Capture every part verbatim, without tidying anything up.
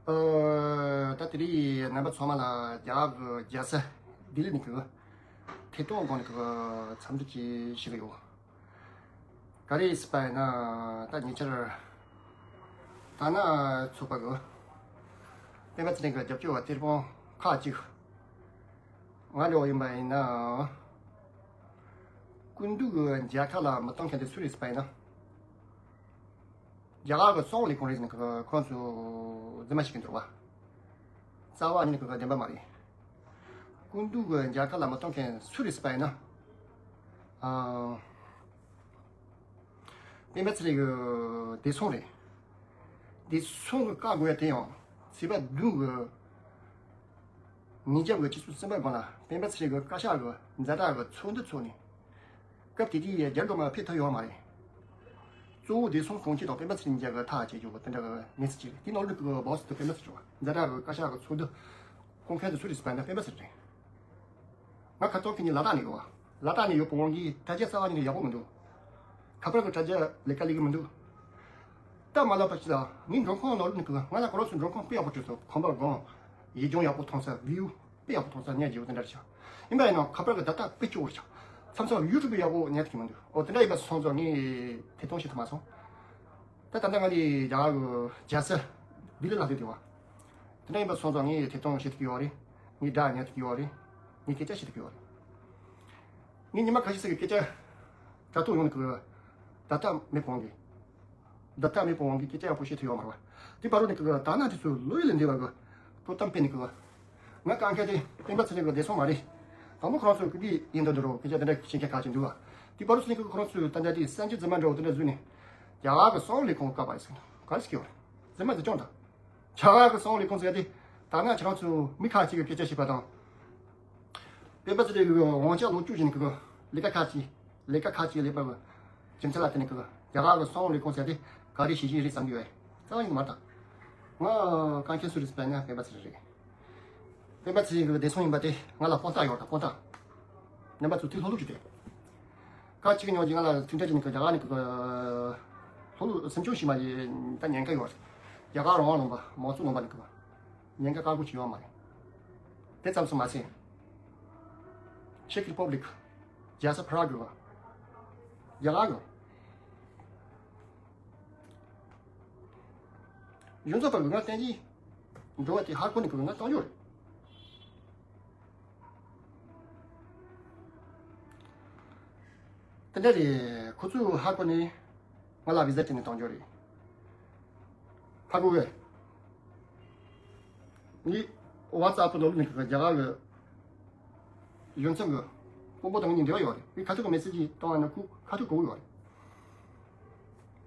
ཨ། ད་དེ་རིང་རྣམ་པ་ཚང་མ་ལ་རྒྱ་གར་གྱི་རྒྱལ་ས་ལྡི་ལི་ནས་ཀྱི་ཐད་གཏོང་སྒང་ནས་ཀྱི་འཚམས་འདྲི་ཅིག་ཞུ་གི་ཡོད། ག་རེ་ཟེར་བ་ཡིན་ན། ད་ཉེ་ཆར་དར་ནག་ཚོགས་པ་གི་སྤེན་པ་ཚེ་རིང་གི་རྒྱབ་སྐྱོར་བ་གཏེར་སྤུན་ཁག་ཅིག་ང་འདྲ་བོ་ཡིན་པ་ཡིན་ན། སྐུ་མདུན་གྱི་མཇལ་ཁ་ལ་མི་གཏོང་མཁན་དེ་སུ་རེད་ཟེར་བ་ཡིན་ན། རྒྱ་གར་གྱི་གསང་བའི་ལས་ཁུངས་རེད་ཟེར་ནས་ཁོ་ཚོས་རྫུན་མ་བཤད་ཀྱི་འདུག་བ། རྩ་བ་ཉིད་ནས་ཁོ་ཚོ་བདེན་པ་མ་རེད། སྐུ་མདུན་གྱི་མཇལ་ཁ་ལ་མི་གཏོང་མཁན་སུ་རེད་ཟེར་བ་ཡིན་ན། ཨ། སྤེན་པ་ཚེ་རིང་གི་བདེ་སྲུང་རེད། བདེ་སྲུང་གི་བཀའ་དགོས་ཡ་དེ་ཡང་ཚེས་པ་བདུན་གྱི་ཉིན་རྒྱབ་ཀྱི་ཆུ་ཚོད་གསུམ་པ་སྒང་ལ་སྤེན་པ་ཚེ་རིང་གི་བཀའ་ཤག་གི་ཛ་དྲག་གི་ཚོགས་འདུ་ཚོགས་ནས། སྐབས་དེ་དུས་རྒྱ་འབྲོག་མ་ཕེབས་ཐུབ་ཡོད་མ་རེད། གཙོ་བོ་བདེ་སྲུང་དྲུང་ཆེ་དང་སྤེན་པ་ཚེ་རིང་མཇལ་གི་ཐག་བཅད་རྒྱུ་དེ་འདྲ་གི་གནས་ཚུལ་ཅིག་རེད། དེ་ནང་ལོགས་ཀྱི་སྦག་སུ་དུ་སྤེན་པ་ཚེ་རིང་ཛ་དྲག་གི་བཀའ་ཤག་གི་ཚོགས་འདུ་སྐོང་མཁན་དེ་སུ་རེད་ཟེར་བ་ན་སྤེན་པ་ཚེ་རིང་རེད། ང་ཁ་ཐོར་ཁྱེད་གཉིས་ལ་དྭགས་ནས་ཡོད་བ། ལ་དྭགས་ནས་ཡོད་པའི་དབང་གིས་དྲ་རྒྱ་རྩ་བ་ཉིད་ནས་ཡག་པོ་མི་འདུག་ཁ་པར་གྱི་དྲ་རྒྱ་ལས་ཀ་ལས་ཀྱི་མི་འདུག་སྟབས་མ་ལེགས་པ་ཞིག་ལ་ངའི་མགྲོན་ཁང་ནང་ལོགས་ནས་ཀྱི་ང་ལ་ཁོ་རང་ཚོའི་མགྲོན་ཁང་དཔེ་ཡག་པོ་བྲིས་སོང་། ཁང་པ་སྒང་ཡིག་སྦྱང་ཡག་པོ་མཐོང་ས། བིའུ་དཔེ་ཡག་པོ་མཐོང་ས། ཉལ་རྒྱུ་དེ་འདྲ་ཞིག་ཡིན་པ་ཡིན་ནའང་ཁ་པར་གྱི་ཌ་ཊ་དཔེ་སྐྱོ་བོ་རེད་ཤག་མཚམས་མཚམས་ཡུ་ཊུབ་ཡག་པོ་ཉན་ཐུབ་ཀྱི་མི་འདུག་འོ་དེ་འདྲ་ཡིན་པ་སོང་ཙང་ངས་ཐད་གཏོང་བྱེད་ཐུབ་མ་སོང་། ད་ད་ལྟ་ང་དེ་རྒྱ་གར་གྱི་རྒྱལ་ས་ལྡི་ལི་ལ་སླེབས་བསྡད་པ། དེ་འདྲ་ཡིན་པ་སོང་ཙང་ངས་ཐད་གཏོང་བྱེད་ཐུབ་ཀྱི་ཡོད་རེད། ངས་སྒྲ་ཉན་ཐུབ་ཀྱི་ཡོད་རེད། ངས་སྐད་ཆ་བཤད་ཐུབ་ཀྱི་ཡོད་རེད། ངས་ཉི་མ་ཁ་ཤས་ཤིག་གི་སྐད་ཆ་དྲ་ཐོག་ཡོང་ནས་ཀྱི་ཌ་ཊ་མེད་པའི་དབང་གིས། ཌ་ཊ་མེད་པའི་དབང་གིས་སྐད་ཆ་ཡག་པོ་བཤད་ཐུབ་ཡོད་མ་རེད་བ། དེ་བར་དུ་ནས་ཀྱི་དར་ནག་དེ་ཚོས་བློ་ཡུལ་ལས་འདས་པ་གི་དོ་དམ་སྤེལ་ནས་ཀྱི། ང་གང་ག་དེ་སྤེན་པ་ཚེ་རིང་གི་བདེ་སྲུང་མ་རེད། དང་པོ་ཁོ་རང་ཚོ་ཀི་ཀི་ཡིན་འདུག་འདུག་རོགས་སྐད་ཆ་དེ་འདྲ་བཤད་མཁན་ཁག་ཅིག་འདུག་བ། དེ་བར་དུ་ནས་ཀྱི་ཁོ་རང་ཚོས་ད་ལྟ་དེ་གསར་འགྱུར་རྫུན་མ་འདྲ་བོ་དེ་འདྲ་བཟོས་ནས་རྒྱ་གར་གྱི་གསང་བའི་ལས་ཁུངས་བཀག་པ་ཡིན་ཟེར་ག་རེ་ཟེར་གྱི་ཡོད་རེད། རྫུན་མ་ཟེར་ཀྱང་དང་། རྒྱ་གར་གྱི་གསང་བའི་ལས་ཁུངས་ཟེར་དེ་དར་ནག་ཁྱེད་རང་ཚོ་མི་ཁག་ཅིག་གི་སྐད་ཆ་བཤད་པ་དང་། སྤེན་པ་ཚེ་རིང་གི་དབང་ཆ་ལོག་སྤྱོད་བྱས་ནས་ཀྱི་ལས་ཀ་ཁག་ཅིག་ལས་ཀ་ཁག་ཅིག་ལས་པ་གི་རྒྱུ་མཚན་ལ་བརྟེན་ནས་ཀྱི་རྒྱ་གར་གྱི་གསང་བའི་ལས་ཁུངས་ཟེར་དེ་ག་རེ་བྱེད་བཞིན་རེད་བསམ་གྱི་ཡོད། རྩ་བ་ཉིད་མ་རེད་ད། ང་གང་ཁྱེད་སུ་རེད་ཟེར་བ་ན་སྤེན་པ་ཚེ་རིང་རེད། སྤེན་པ་ཚེ་རིང་གི་བདེ་སྲུང་ཡིན་པ་དེ་ང་ལ་དཔང་རྟགས་ཡོད་ད། དཔང་རྟགས། རྣམ་པ་ཚོ་དེ་ལྷོད་ལྷོད་ཅིག་བསྡད། ཁ་ཅིག་ཉོ་ཅིག་ང་ལ་ཐུག་འཕྲད་ཅིག་ནི་ཀྱི་རྒྱ་གར་ནས་ཀྱི་ལྷོད་ལྷོད་སེམས་ཆུང་ཞིག་མ་ཡིན་ད་ཉེན་ཁ་ཡོད་རེད། རྒྱ་གར་རང་དབང་ལུང་པ་མང་གཙོ་ལུང་པ་ནས་ཀྱི་ཉེན་ཁ་ཁག་པོ་ཅིག་ཡོད་མ་རེད། དེ་ཙམ་སུ་མ་ཟད། ཆེག་རི་པབ་ལིག་རྒྱལ་ས་པ་རག་གི་རྒྱ་གར་གི་གཞུང་ཚབ་པ་གི་ང་བསྟན་གྱི་འགྲོ་བ་དེ་ཧ་གོ་ནས་ཀྱི་ང་བཏང་རྒྱུ་རེད། དེ་འདྲ་རེད། ཁོ་ཚོས་ཧ་གོ་ནས་ང་ལ་བི་ཟ་སྤྲད་ནས་གཏོང་རྒྱུ་རེད། ཧ་གོ་གི། ངས་ཝ་ཙབ་ནང་ལ་ནས་རྒྱ་གར་གི་གཞུང་ཚབ་ཀྱི་དཔོན་པོ་དང་ངེད་གཉིས་འབྲེལ་བ་ཡོད་རེད། ངས་ཁ་ཐུག་གི་མེ་སེ་ཇི་བཏང་བ་ན་ཁོ་ཁ་ཐུག་གོ་གི་ཡོད་རེད།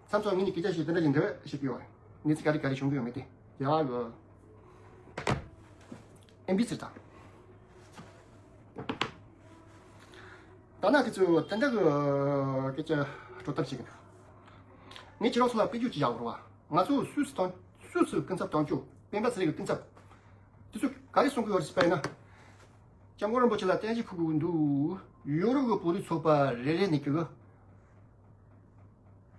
མཚམས་མཚམས་ངེད་གཉིས་སྐད་ཆ་བཤད་དེ་འདྲ་ཞིག་འབྲེལ་བ་བྱེད་ཀྱི་ཡོད་རེད། གནས་ཚུལ་ག་རེ་ག་རེ་བྱུང་གི་ཡོད་མེད་དེ་རྒྱ་གར་གི་ཨེམ་བི་སི་དང་། ད་ནང་དེ་ཚོ་དེ་འདྲ་གི་སྐད་ཆ་སྤྲོད་ཐབས་བྱེད་ཀྱི་འདུག་ངས་ཁྱེད་རང་ཚོ་ལ་དཔེ་བརྗོད་ཅིག་བཞག་དགོས་རེད་བ། ང་ཚོ་སུད་སི་དང་སུད་སི་སྐུ་ཚབ་དོན་གཅོད་སྤེན་པ་ཚེ་རིང་གི་སྐུ་ཚབ་དེ་ཚོ་ག་རེ་གསུང་གི་ཡོད་རེད་ཟེར་བ་ཡིན་ན། སྐྱབས་མགོན་རིན་པོ་ཆེ་ལ་བརྟན་བཞུགས་ཕུལ་དགོས་འདུག་ཡོ་རོབ་ཀྱི་བོད་རིགས་ཚོགས་པ་རེ་རེ་ནས་ཀྱི་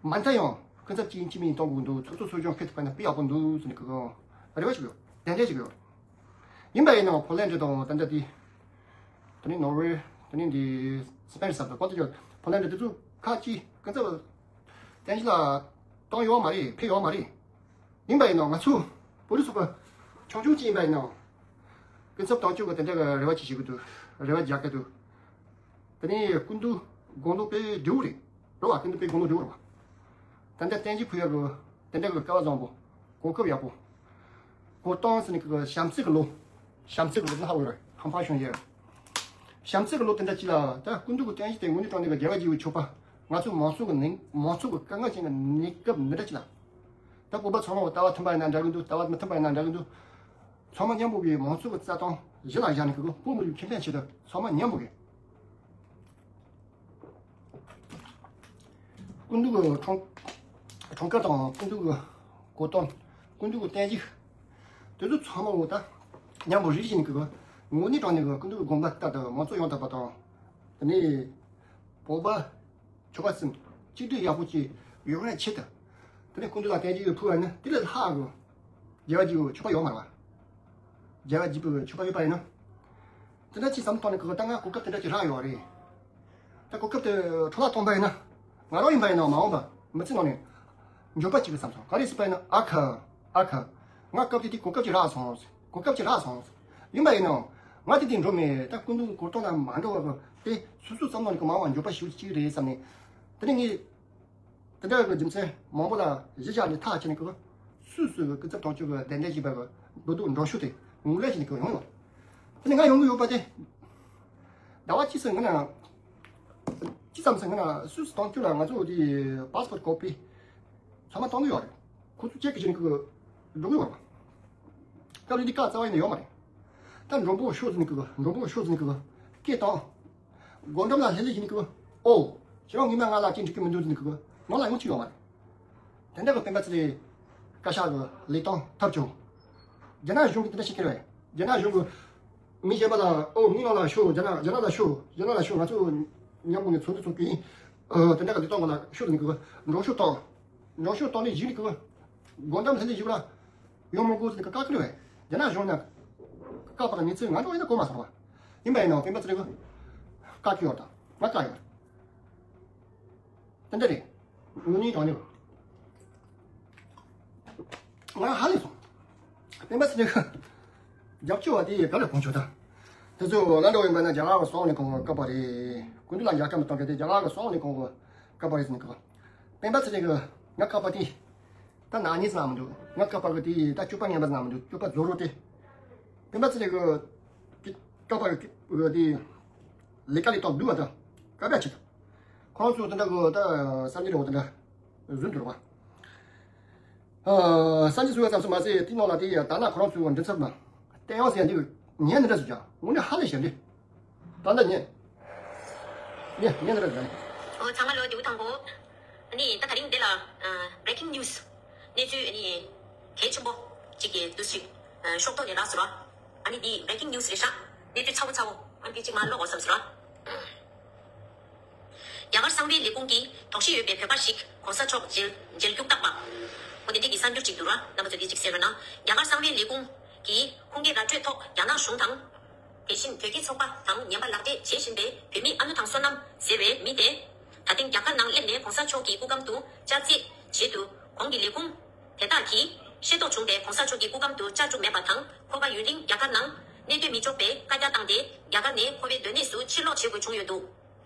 མ་མཐའ་ཡང་སྐུ་ཚབ་གཅིག་ཡིན་གཅིག་མིན་གཏོང་དགོས་འདུག་ཚོགས་གཙོ་གསོ་སྐྱོང་ཕེབས་ཐུབ་པ་ན་དཔེ་ཡག་པོ་འདུག་ཟེར་ནས་ཀྱི་རེ་བ་ཞིག་ཡོད། དེ་འདྲ་ཞིག་ཡོད། ཡིན་པ་ཡིན་ནའང་ཕོ་ལན་ཌི་དང་ད་ལྟ་དེ། དེ་ནས་ནོར་ཝེ། དེ་ནས་འདི་སི་པེན་ཟེར་བ་གོ་ཏི་ཅོ་ཕོ་ལན་ཌི་དེ་ཚོ་ཁག་ཅིག་སྐུ་ཚབ་བསྟན་བཞུགས་ལ་གཏོང་ཡོད་མ་རེད། ཕེབས་ཡོད་མ་རེད། ཡིན་པ་ཡིན་ནའང་ང་ཚོ་བོད་རིགས་ཚོགས་པ་ཆུང་ཆུང་ཅིག་ཡིན་པ་ཡིན་ནའང་སྐུ་ཚབ་དོན་གཅོད་ཀྱི་དེ་འདྲ་གི་རེ་བ་ཅིག་བྱེད་ཀྱི་འདུག་རེ་བ་རྒྱག་གི་འདུག་དེ་ནས་སྐུ་མདུན་དགུང་ལོ་དཔེ་བདེ་བོ་རེད། རེད་བ། སྐུ་མདུན་དཔེ་དགུང་ལོ་བདེ་བོ་རེད་བ། ད་ལྟ་བསྟན་བཅོས་ཕུལ་ཡག་གི་དེ་འདྲ་གི་སྐལ་བ་བཟང་པོ། གོ་སྐབས་ཡག་པོ། གོ་སྟངས་ཟེར་ནས་གི་བྱམས་བརྩེ་གི་ལོ། བྱམས་བརྩེ་གི་ལོ་ལྷག་ཡོད་རེད། ཧམ་པ་བྱུང་ཡོད། བྱམས་བརྩེ་གི་ལོ་དེ་འདྲ་ཅིག་ལ་ད་སྐུ་མདུན་གི་བསྟན་བཅོས་དེ་དངོས་གནས་དྲང་གནས་གི་རྒྱལ་བ་དགྱེས་པའི་མཆོད་པ། ང་ཚོ་མང་ཚོགས་གི་ནང་མང་ཚོགས་གི་དཀའ་ངལ་ཅན་གི་གནས་སྐབས་འདི་འདྲ་ཅིག་ལ། ད་བོད་པ་ཚང་མ་ལྟ་བ་མཐུན་པ་ཡིན་ན་འདྲ་གི་འདུག་ལྟ་བ་མི་མཐུན་པ་ཡིན་ན་འདྲ་གི་འདུག་ཚང་མ་མཉམ་པོ་གི་མང་ཚོགས་ཀྱི་རྩ་དོན་གཞི་ལ་བཞག་ནས་གི་བོད་མི་རིགས་ཁེ་ཕན་ཆེད་དུ་ཚང་མ་མཉམ་པོ་གི་སྐུ་མདུན་གྱི་འཁྲུངས་འཁྲུངས་སྐར་དང་སྐུ་མདུན་གྱི་གོ་སྟོན། སྐུ་མདུན་གྱི་བསྟན་བཅོས། དེ་ཚོ་ཚང་མ་འོ་ད་མཉམ་པོ་རིག་བཞིན་གི་དངོས་གནས་དྲང་གནས་ཀྱི་སྐུ་མདུན་གྱི་དགོངས་པ་ལྟར་དུ་མང་ཚོགས་ཡོང་ཐུབ་པ་དང་། དེ་ནས་བོད་པ་ཆོལ་ཁ་གསུམ་གཅིག་སྒྲིལ་ཡག་པོ་ཅིག་ཡོང་ཡ་ཆེད་དུ། དེ་ནས་སྐུ་མདུན་ལ་བསྟན་བཅོས་ཕུལ་བ་ནི་དེ་ལས་ལྷག་གི་ རྒྱལ་བ་རྒྱལ་པོའི་ཆོག་པ་ཡོད་མ་རེད་བ། རྒྱལ་བ་རྒྱལ་པོའི་ཆོག་པ་ཡོད་པ་ཡིན་ན། དེ་འདྲ་ཅིག་བསམ་བཏང་ནས་ཁོ་ད་ང་གོ་སྐབས་དེ་འདྲ་ཅིག་རག་ཡོད་རེད། ད་གོ་སྐབས་དེ་འཕྲོ་བརླག་གཏོང་པ་ཡིན་ན། ང་རང་ཡིན་པ་ཡིན་ན་མ་འོངས་པ་མི་ཚེ་ནང་ནས་འགྱོད་པ་ཅིག་གི་བསམ་སོང་། ག་རེ་ཟེར་བ་ཡིན་ན། ཨ་ཁ། ཨ་ཁ། ང་སྐབས་དེ་དེ་གོ་སྐབས་ཅིག་རག་སོང་། གོ་སྐབས་ཅིག་རག་སོང་། ཡིན་པ་ཡིན་ན། ང་དེ་དེ་འགྲོ་མེད། ད་སྐུ་མདུན་གོ་སྟོན་ལ་མ་འགྲོ་བ་གི་དེ་སོ་སོ་བསམ་བློ་ནས་གི་མ་འོངས་པ་འགྱོད་པ་ཞེ་པོ་ཅིག་རེད་བསམ་ནས། དེ་ནས་ངས། དེ་འདྲ་གི་རྒྱུ་མཚན་མང་པོ་ལ་གཞི་བཞག་ནས་ཐག་བཅད་ནས་ཀི། སུས་སུ་གི་སྐུ་ཚབ་དང་ཆོས་གི་གདན་འདྲེན་བྱས་པ་གི་རྡོ་རྡོ་འགྲོ་ཤུགས་དེ་ངུ་ལས་བྱས་ནས་ཀི་ཡོང་ཡོད། དེ་ནས་ང་ཡོང་གི་ཡོད་པ་དེ། ཟླ་བ་གཅིག་ཙམ་སྔོན་ན། གཅིག་ཙམ་ཙམ་སྔོན་ན་སུས་སུ་དང་ཆོས་ལ་ང་ཚོ་དེ་པཱ་སི་པོར་ཊི་ཀོ་པི་ཚང་མ་བཏང་གི་ཡོད་རེད། ཁོ་ཚོ་ཅེག་གི་བྱས་ནས་ཀི་འགྲོ་གི་ཡོད་རེད། སྐབས་རེ་འདི་བཀག་རྩ་བ་ཡིན་ནས་ཡོད་མ་རེད། ད་མགྲོན་པོ་ཤོག་ཟེར་ནས་ཀི། མགྲོན་པོ་ཤོག་ཟེར་ནས་ཀི་སྐད་བཏང་། སྒོ་འགྲམ་ལ་ལྷོད་ལྷོད་བྱས་ནས་ཀི། ཨོ། ཁྱེད་རང་ངོ་མ་ང་ལ་ཅི་འགྲིག་གི་མི་འདུག་ཟེར་ནས་ཀི། ནང་ལ་ཡོང་ཅི་ཡོད་མ་རེད། དེ་འདྲ་གི་སྤེན་པ་ཚེ་རིང་བཀའ་ཤག་གི་ལས་སྟངས་ཐབས་བྱུང་། རྒྱ་ནག་གཞུང་གིས་དེ་འདྲ་བྱེད་ཀྱི་རེད། རྒྱ་ནག་གཞུང་གིས་མི་གཞན་པ་ལ། ཨོ། ངའི་ནང་ལ་ཤོག་རྒྱ་ནག་རྒྱ་ནག་ལ་ཤོག་རྒྱ་ནག་ལ་ཤོག་ང་ཚོ་མཉམ་པོ་ནས་ཚོགས་འདུ་ཚོགས་ཀྱི་ཡིན། ཨོ། དེ་འདྲ་གི་ལས་སྟངས་ལ་ཤོག་ཟེར་ནས་ཀི། མགྲོན་ཤོག་བཏང་། མགྲོན་ཤོག་བཏང་ནས་གཞི་ནས་ཀི། སྒོ་འགྲམ་ལྷོད་ལྷོད་བྱས་པ་ལ། ཡོང་མི་དགོས་ཟེར་ནས་ཀི་བཀག་གི་རེད་པས། རྒྱ་ནག་གཞུང་ནས་བཀག་པ་གི་གནས་ཚུལ་ང་ཚོ་ཡིན་ན་གོ་མ་སོང་བ། ཡིན་པ་ཡིན་ནའང་སྤེན་པ་ཚེ་རིང་གིས་བཀག་གི་ཡོད་དང་། ང་བཀག་ཡོད། དེ་འདྲ་རེད། དངོས་གནས་དྲང་གནས། ང་ཧ་ལས་སོང་། སྤེན་པ་ཚེ་རིང་གིས་རྒྱབ་སྐྱོར་བ་དེ་ག་ལ་གོང་ཆོད་ད། དེ་ཚོ་ལ་འགྲོ་ཡིན་པ་ན་རྒྱ་གར་གི་སོང་ནས་གོང་གི་བཀག་པ་རེད། སྐུ་མདུན་ལ་མཇལ་ཁ་མི་གཏོང་མཁན་དེ་རྒྱ་གར་གི་སོང་ནས་གོང་གི་བཀག་པ་རེད་ཟེར་ནས་བཀག་པ། སྤེན་པ་ཚེ་རིང་གིས་ང་བཀག་པ་དེ། ད་ནག་ཉེས་ཟེར་ན་མི་འདུག་ང་བཀག་པ་གི་དེ་ད་སྤྱོད་པ་ངན་པ་ཟེར་ན་མི་འདུག་སྤྱོད་པ་རྫོགས་རོགས་དེ། སྤེན་པ་ཚེ་རིང་གིས་བཀག་པ་གི་དེ། ལས་ཀ་ལས་སྟངས་སྡུག་པ་དང་། སྐབས་ར་ཆེ་དང་། ཁོང་ཚོ་དེ་འདྲ་གི་ད་གསར་འགྱུར་འདྲ་བོ་དེ་འདྲ་བཟོས་འདུག་ར་བ། ཨ། གསར་འགྱུར་བཟོས་པ་ཙམ་དུ་མ་ཟད་དེའི་ནང་ལ་དེ་ཡ་ད་ནང་ཁོ་རང་ཚོའི་མགྲིན་ཚབ་ལ་བསྟན་དབང་ཟེར་ཡ་འདི་ཉན་འདི་འདྲ་ཟེར་ཀྱང་དངོས་གནས་ཧ་ལས་ཞེ་འདི། ད་ལྟ་ཉན། ཉན་ཉན་འདི་འདྲ་ཟེར། ཨོ། ཚང་མ་ལོ་དེའུ་དང་པོ། ཨ་ནི་ད་དེ་རིང་འདི་ལ་ཨ་breaking news གནས་ཚུལ་ཨ་ནི་གལ་ཆེན་པོ་གཅིག་གི་འདུག་ཞིག་ཨ་ཤོག་ཐོག་ནས་རག་སོང་ར། ཨ་ནི་འདི་breaking news རེད་ཤག་གནས་ཚུལ་ཚ་བོ་ཚ་བོ། ཨ་ནི་འདི་གཅིག་མར་ཀློག་འོང་བསམ་སོང་ར། རྒྱ་གར་གསང་བའི་ལས་ཁུངས་ཀྱིས་དོགས་གཞི་ཡོད་པའི་བོད་པ་ཞིག་གོང་ས་མཆོག་མཇལ་མཇལ་རྒྱུ་བརྟག་པ། འོ་དེ་འདྲ་གི་གསར་འགྱུར་ཅིག་འདུག་ར། རྣམ་པ་ཚོ་འདི་གཅིག་གསན་རོགས་གནང་། རྒྱ་གར་གསང་བའི་ལས་ཁུངས་ཀྱིས་ཁུངས་སྐྱེལ་ར་སྤྲོད་ཐོག་རྒྱ་ནག་གཞུང་དང་། དེ་བཞིན་བོད་ཀྱི་ཚོགས་པ་དང་ངན་པ་ལག་འབྲེལ་བྱེད་བཞིན་པའི་བོད་མི་ཨ་ནུ་ཐང་བསོད་ནམས་ཟེར་བའི་མི་དེ། ད་ཐེངས་རྒྱ་གར་ནང་སླེབས་ནས་གོང་ས་མཆོག་གི་སྐུ་གམ་དུ་བཅར་རྩིས་བྱེད་དུ་ཁོང་གི་ལས་ཁུངས་དེ་དག་གིས་ཤེས་རྟོགས་བྱུང་སྟེ་གོང་ས་མཆོག་གི་སྐུ་གམ་དུ་བཅར་རྒྱུ་མེད་པ་དང་། ཁོ་པ་ཡུན་རིང་རྒྱ་གར་ནང་གནས་སྡོད་མི་ཆོག་པའི་བཀའ་རྒྱ་བཏང་སྟེ་རྒྱ་གར་ནས་ཁོ་པའི་སྡོད་གནས་སུ་ཕྱིར་ལོག་བྱེད་དགོས་བྱུང་ཡོད་འདུག་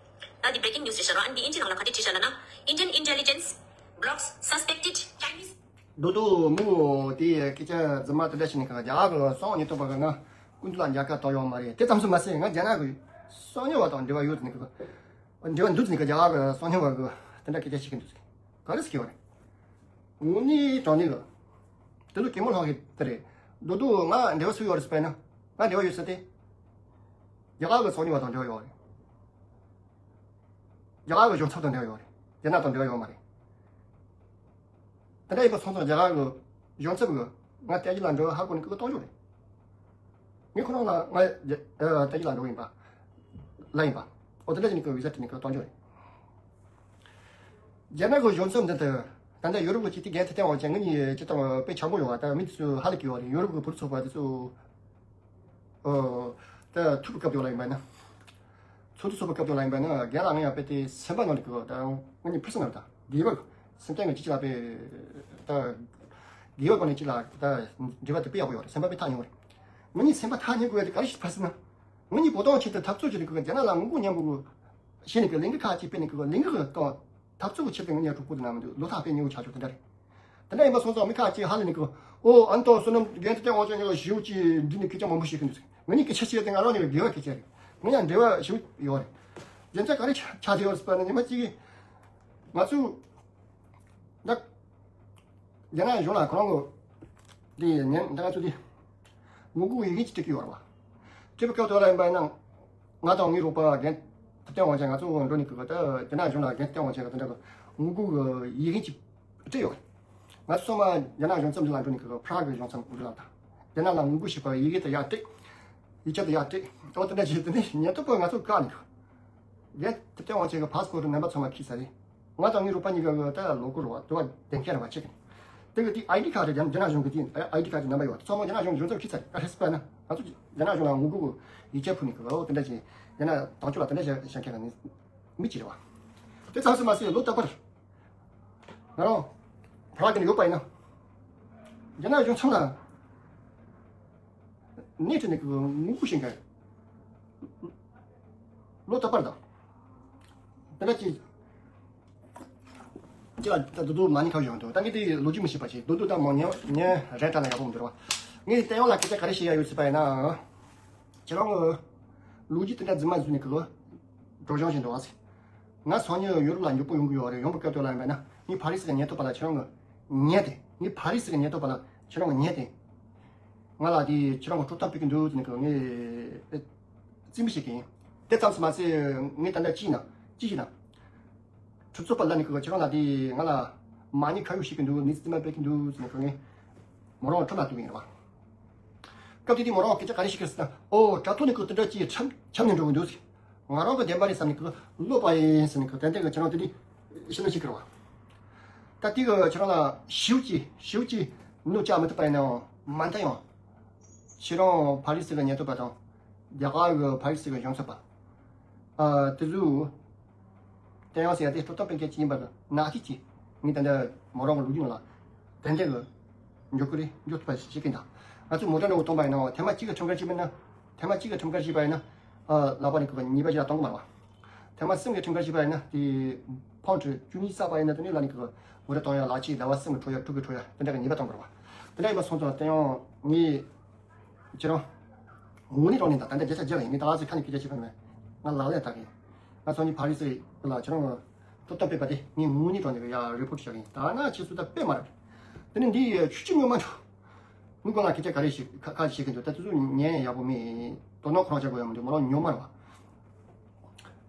ད་འདི་breaking news རེད་ཤག་ར། ཨ་ནི་འདི་ཨིན་ཇི་ནང་ལ་ག་འདྲས་བྲིས་ཤག་ལབ་ན། Indian intelligence blocks suspected Chinese། རྡོ་རྡོ་མོ་དེ་སྐད་ཆ་རྫུན་མ་དེ་འདྲ་བྱས་ནས་གང་རྒྱ་གར་གི་གསང་བ་ཉེན་རྟོག་པ་གི་ང་སྐུ་མདུན་ལ་མཇལ་ཁ་བཏང་ཡོད་མ་རེད། དེ་ཙམ་སུ་མ་ཟད་ང་རྒྱ་ནག་གི་གསང་ཉུལ་བ་དང་འབྲེལ་བ་ཡོད་ནི་གི། འབྲེལ་བ་འདུག་ནི་གི་རྒྱ་གར་གི་གསང་ཉུལ་བ་གི་དེ་འདྲ་སྐད་ཆ་བཤད་ཀྱི་འདུག་ཟེར། ག་རེ་ཟེར་གྱི་ཡོད་རེད། དངོས་གནས་དྲང་གནས་གི། དེ་ཚོ་གད་མོ་ལྷག་གི་དེ་རེད། རྡོ་རྡོ་ང་འབྲེལ་བ་སུ་ཡོད་རེད་ཟེར་བས་ན། ང་འབྲེལ་བ་ཡོད་ཟེར་ཏེ། རྒྱ་གར་གི་གསང་ཉུལ་བ་དང་འབྲེལ་བ་ཡོད་རེད། རྒྱ་གར་གི་གཞུང་ཚབ་དང་འབྲེལ་བ་ཡོད་རེད། རྒྱ་ནག་དང་འབྲེལ་བ་ཡོད་མ་རེད། དེ་འདྲ་ཡིན་པ་སོང་ཙང་རྒྱ་གར་གི་གཞུང་ཚབ་གི་ང་བསྟན་འཛིན་ལ་འགྲོ་ཧ་གོ་ནི་ཀི་ཀི་གཏོང་རྒྱུ་རེད། ངས་ཁོ་རང་ལ་ང་རྒྱ་ཨ་བསྟན་འཛིན་ལ་འགྲོ་ཡིན་པ། ལ་ཡིན་པ། འོ་དེ་འདྲ་ཡིན་ནི་ཀི་བི་ཟ་སྤྲད་ནི་ཀི་གཏོང་རྒྱུ་རེད། རྒྱ་ནག་གི་གཞུང་ཚབ་འདི་ལྟར་ད་ལྟ་ཡོ་རོབ་ཀྱི་ཅིག་དེ་རྒན་ཐེ་ཐེ་བ་ཅན་ངེད་གཉིས་ཅི་ལྟར་དཔེ་འཆམ་པོ་ཡོད་པ། ད་མི་དེ་ཚོ་ཧ་ལས་ཀྱི་ཡོད་རེད། ཡོ་རོབ་ཀྱི་བུ་རུ་ཚོགས་པ་དེ་ཚོ། ཨོ། ད་ཐུག་པའི་སྐབས་དེ་ལ་ཡིན་པ་ན། ཚོགས་འདུ་ཚོགས་པའི་སྐབས་དེ་ལ་ཡིན་པ་ན་རྒན་ལགས་ང་ཡང་དཔེ་དེ་སེམས་པ་ནང་ནས་ཀྱི་ད་ངེད་གཉིས་ཕུར་སེམས་ནང་ད་དགེ་བ་སེམས་ཅན་གྱི་ཅི་ལ་དཔེ་ད་དགེ་བ་སྒོ་ནས་ཅི་ལ་ད་འབྲེལ་བ་དེ་དཔེ་ཡག་པོ་ཡོད་རེད། སེམས་པ་དཔེ་ཐག་ཉེ་བོ་རེད། ངེད་གཉིས་སེམས་པ་ཐག་ཉེ་དགོས་ཡ་དེ་ག་རེ་ཞིག་ཕར་ཟེར་ན། ངེད་གཉིས་བོད་དོན་ཆེད་དུ་འཐབ་རྩོད་བྱེད་ནས་ཀྱི་རྒྱ་ནག་ལ་ངོ་རྒོལ་མཉམ་པོ་བྱེད་ནས་ཀྱི་གླིང་ག་ཁག་ཅིག་སྤེལ་ནས་ཀྱི་གླིང་ག་གི་ཐོག་འཐབ་རྩོད་ཀྱི་ཆེད་དུ་ངེད་གཉིས་གྲོགས་པོ་དེ་ནང་མི་འདུག་ལོ་ཐག་དཔེ་ཉེ་བོ་ཆགས་ཆོག་དེ་འདྲ་རེད། དེ་འདྲ་ཡིན་པ་སོང་ཙང་མི་ཁ་ཅིག་ཧ་ལས་ནས་ཀྱི། ཨོ། ཨ་ནི་ཏོ་བསོད་ནམས་རྒན་དེ་སྟེང་དབང་ཆེན་ཉོ་ཞིའུ་ཅིག་འདི་ནས་སྐད་ཆ་མང་པོ་བཤད་ཀྱི་འདུག་ངེད་གཉིས་སྐད་ཆ་བཤད་དེ་ང་རང་ནས་དགེ་བ་སྐད་ཆ་རེད། ང་གཉིས་འབྲེལ་བ་ཞིག་ཡོད་རེད། རྒྱུ་མཚན་ག་རེ་ཆགས་ཆགས་བསྡད་ཡོད་རེད་ཟེར་བ་ན་ཉི་མ་གཅིག་གིས་ང་ཚོ་ད་རྒྱ་ནག་གཞུང་ལ་ཁོ་རང་གི་འདི་ཉན་ད་ང་ཚོ་འདི་ངོ་རྒོལ་ཡི་གེ་ཅིག་སྤྲད་ཀྱི་ཡོད་རེད་བ། སྤྲད་པའི་སྐབས་དེ་ལ་ཡིན་པ་ན། ང་དང་ངའི་རོགས་པ་རྒན་ཐུབ་བསྟན་དབང་ཆེན་ང་ཚོ་འགྲོ་ནས་ཀྱི་ད་རྒྱ་ནག་གཞུང་ལ་རྒན་ཐུབ་བསྟན་དབང་ཆེན་གྱི་དེ་འདྲ་གི་ངོ་རྒོལ་གྱི་ཡི་གེ་ཅིག་སྤྲད་ཡོད། ང་ཚོ་ཚང་མ་རྒྱ་ནག་གཞུང་ཚབ་འདི་ལ་འགྲོ་ནས་ཀྱི་ཕ་རག་གི་གཞུང་ཚབ་འདི་ལ་དང་རྒྱ་ནག་ལ་ངོ་རྒོལ་བྱེད་པའི་ཡི་གེ་དེ་ཡར་སྤྲད། ཡིག་ཆ་དེ་ཡར་སྤྲད། ཨོ་དེ་འདྲ་བྱས་དེ་ནས་ཉེན་རྟོག་པས་ང་ཚོ་བཀག་ནས་ཀྱི། རྒན་ཐུབ་བསྟན་དབང་ཆེན་གྱི་ཕ་སི་པོར་ཊི་རྣམ་པ་ཚང་མ་ཁྱེར་ཚར་རེད། ང་དང་ངའི་རོགས་པ་གཉིས་ཀ་གི་ད་ལོ་གོ་རུ་བ་དུ་བ་གདན་འཁེལ་ར་བ་ཆེ་གི། དེ་གི་དེ་ཨའི་ཌི་ཁ་དེ་རྒྱ་རྒྱ་ནག་གཞུང་གི་དེ་ཨའི་ཌི་ཁ་དེ་རྣམ་པ་ཡོད། ཚང་མ་རྒྱ་ནག་གཞུང་ཡོངས་རྫོགས་ཁྱི་ཚ་རེད། ཨ་རེས་པ་ན་ང་ཚོ་རྒྱ་ནག་གཞུང་ལ་ངོ་རྒོལ་གི་ཡིག་ཆ་ཕུལ་ནས་གི་ལོ་དེ་འདྲ་བྱས་རྒྱ་ནག་དམག་སྤྱི་ལ་དེ་འདྲ་བྱ་བྱ་མཁན་ལ་ནི་མི་གཅིག་རེད་བ། དེ་ཙམ་སུ་མ་ཟད་ལོ་རྟག་པར་ང་རང་བྲག་གི་ནས་ཡོད་པ་ཡིན་ན་རྒྱ་ནག་གཞུང་ཚང་ལ་ནས་ཁྲིད་ནས་གི་ངོ་རྒོལ་བྱེད་མཁན་ལོ་རྟག་པར་དང་དེ་འདྲ་བྱས། ཅི་ལ་ད་དུ་དུ་མ་ཎི་ཁ་བཞག་འདུག་ད་ངས་དེ་ལོ་རྒྱུས་མི་ཤེས་པ་ཞིག་འདུག་འདུག་ད་མོ་ཉན་ཉན་རེ་ད་ན་ཡག་པོ་མི་འདུག་བ། ངས་དེ་ཡང་ལ་སྐད་ཆ་ག་རེ་བཤད་ཡ་ཡོད་ཟེར་པ་ཡིན་ན། ཁྱེད་རང་གི་ལོ་རྒྱུས་དེ་འདྲ་རྫུན་མ་བཟོས་ནས་གི་ལོ་སྒྲོག་སྦྱང་བྱེད་འདུག་བ་ཟེར། ང་སང་ཉིན་ཡུ་རོབ་ལ་མགྱོགས་པོ་ཡོང་གི་ཡོད་རེད། ཡོང་པའི་སྐབས་དུ་ལ་ཡིན་པ་ན་ངས་ཕ་རི་སི་གི་ཉེན་རྟོག་པ་ལ་ཁྱེད་རང་གི་ཉན་ཏེ། ངས་ཕ་རི་སི་གི་ཉེན་རྟོག་པ་ལ་ཁྱེད་རང་གི་ཉན་ཏེ། ང་ལ་དེ་ཁྱེད་རང་གི་སྤྲོད་སྟངས་སྤེལ་གི་འདུག་ཟེར་ནས་གི་ངས་རྩིས་མི་བྱེད་གི་ཡིན། དེ་ཙམ་ཟེར་མ་ཟད་ངས་ད་ལྟ་ཅི་ཡིན་ན་ཅི་ཞིག་ན། གྲུབ་ཚོད་པ་ལ་ནི་ཁོས་ཁྱེད་རང་ལ་དེ་ང་ལ་མ་ཉེས་ཁ་གཡོག་བྱེད་ཀྱི་འདུག་ནི་རྩིས་མ་སྤེལ་གྱི་འདུག་ཟེར་ནས་ཁོ་ངས་མོ་རང་ཁྲོམ་ལ་གཏུག་ཡིན་རེད་བ། སྐབས་དེ་དུས་མོ་རང་སྐད་ཆ་ག་རེ་ཞིག་གིས་ཟེར་ན། ཨོ་དྲ་ཐོག་ནས་ཁོས་དེ་འདྲ་ཅིག་འཁྲབ་འཁྲབ་ནས་འགྲོ་གི་འདུག་ཟེར། ང་རང་གི་བདེན་པ་རེད་བསམ་ནས་ཁོས་ལོག་པ་ཡིན་ཟེར་ནས་ཁོས་ཏན་ཏན་གི་ཁྱེད་རང་དེ་འདྲ་ཤི་ན་ཤི་ཁར་བ། ད་དེ་གི་ཁྱེད་རང་ལ་ཞིའུ་ཅི་ཞིའུ་ཅི་ནུ་ཅག་མི་ཐུབ་པ་ཡིན་ནའང་མ་མཐའ་ཡང་ཁྱེད་རང་ཕ་རི་སི་གི་ཉེན་རྟོག་པ་དང་རྒྱ་གར་གི་ཕ་རི་སི་གི་གཞུང་ཚབ་པ། ཨ་དེ་ཚོས། དེ་ཡང་ཟེར་ཡ་དེ་སྤྲོད་སྟངས་སྤེལ་མཁན་ཅིག་ཡིན་པ་ལ་ནག་ཐིག་ཅིག་ངས་ད་ལྟ་མོ་རང་གི་ལོ་རྒྱུས་ནང་ལ་ཏན་ཏན་གི་འཇོག་གི་རེད། འཇོག་ཐུབ་པ་ཞིག་བྱེད་ཀྱིན་གདའ། ང་ཚོས་མོ་ཊ་འདྲ་བོ་གཏོང་པ་ཡིན་ན་ཐེངས་མ་གཅིག་གི་ཁྲིམས་འགལ་བྱས་པ་ཡིན་ན། ཐེངས་མ་གཅིག་གི་ཁྲིམས་འགལ་བྱས་པ་ཡིན་ན། ཨ་ལག་པ་ནས་གི་གཉིས་པ་ཞིག་ལ་གཏོང་གི་མ་རེད་བ། ཐེངས་མ་གསུམ་གི་ཁྲིམས་འགལ་བྱས་པ་ཡིན་ན་དེ་ཕའུན་ཌི་བཅུ་གཉིས་བསགས་པ་ཡིན་ན་དེ་ནས་ལ་ནི་གི་མོ་ཊ་གཏོང་ཡ་ལག་ཁྱེར་ཟླ་བ་གསུམ་གི་འཕྲོ་ཡ་དྲུག་གི་འཕྲོ་ཡ་དེ་འདྲ་གི་ཉེས་པ་གཏོང་དགོས་རེད་བ། དེ་འདྲ་ཡིན་པ་སོང་ཙང་དེ་ཡང་ངས། ཁྱེད་རང་། ངོ་ནས་དྲང་ནས་ད་ད་ལྟ་བརྒྱ་ཆ་བརྒྱ་ཡིན། ངས་ད་ཚོད་ཁ་ནས་སྐད་ཆ་བཤད་པ་མེད། ང་ལག་ལེན་བསྟར་གི་ཡིན། ང་སང་ཉིན་ཕ་རི་སི་ལ་ཁྱེད་རང་གི་ཐོབ་ཐང་སྤེལ་བ་དེ་ངས་ངོ་ནས་དྲང་ནས་ཡ་རི་པོ་ཊི་བཞག་གི་ཡིན། ད་ན་ཁྱེད་ཚོ་ད་དཔེ་མ་རེད། དེ་ནས་འདི་ཆུ་ཆུ་ངོ་མ་འགྲོ། ངུ་གོང་ལ་སྐད་ཆ་ག་རེ་ཞིག་ཁ་ཁ་ཞིག་གི་འདུག་ད་དེ་ཚོ་ཉན་ཡག་པོ་མེད། དོ་སྣང་ཁོ་རང་བྱ་དགོས་ཡ་མི་འདུག་མོ་རང་ཉོ་མ་རེད་བ།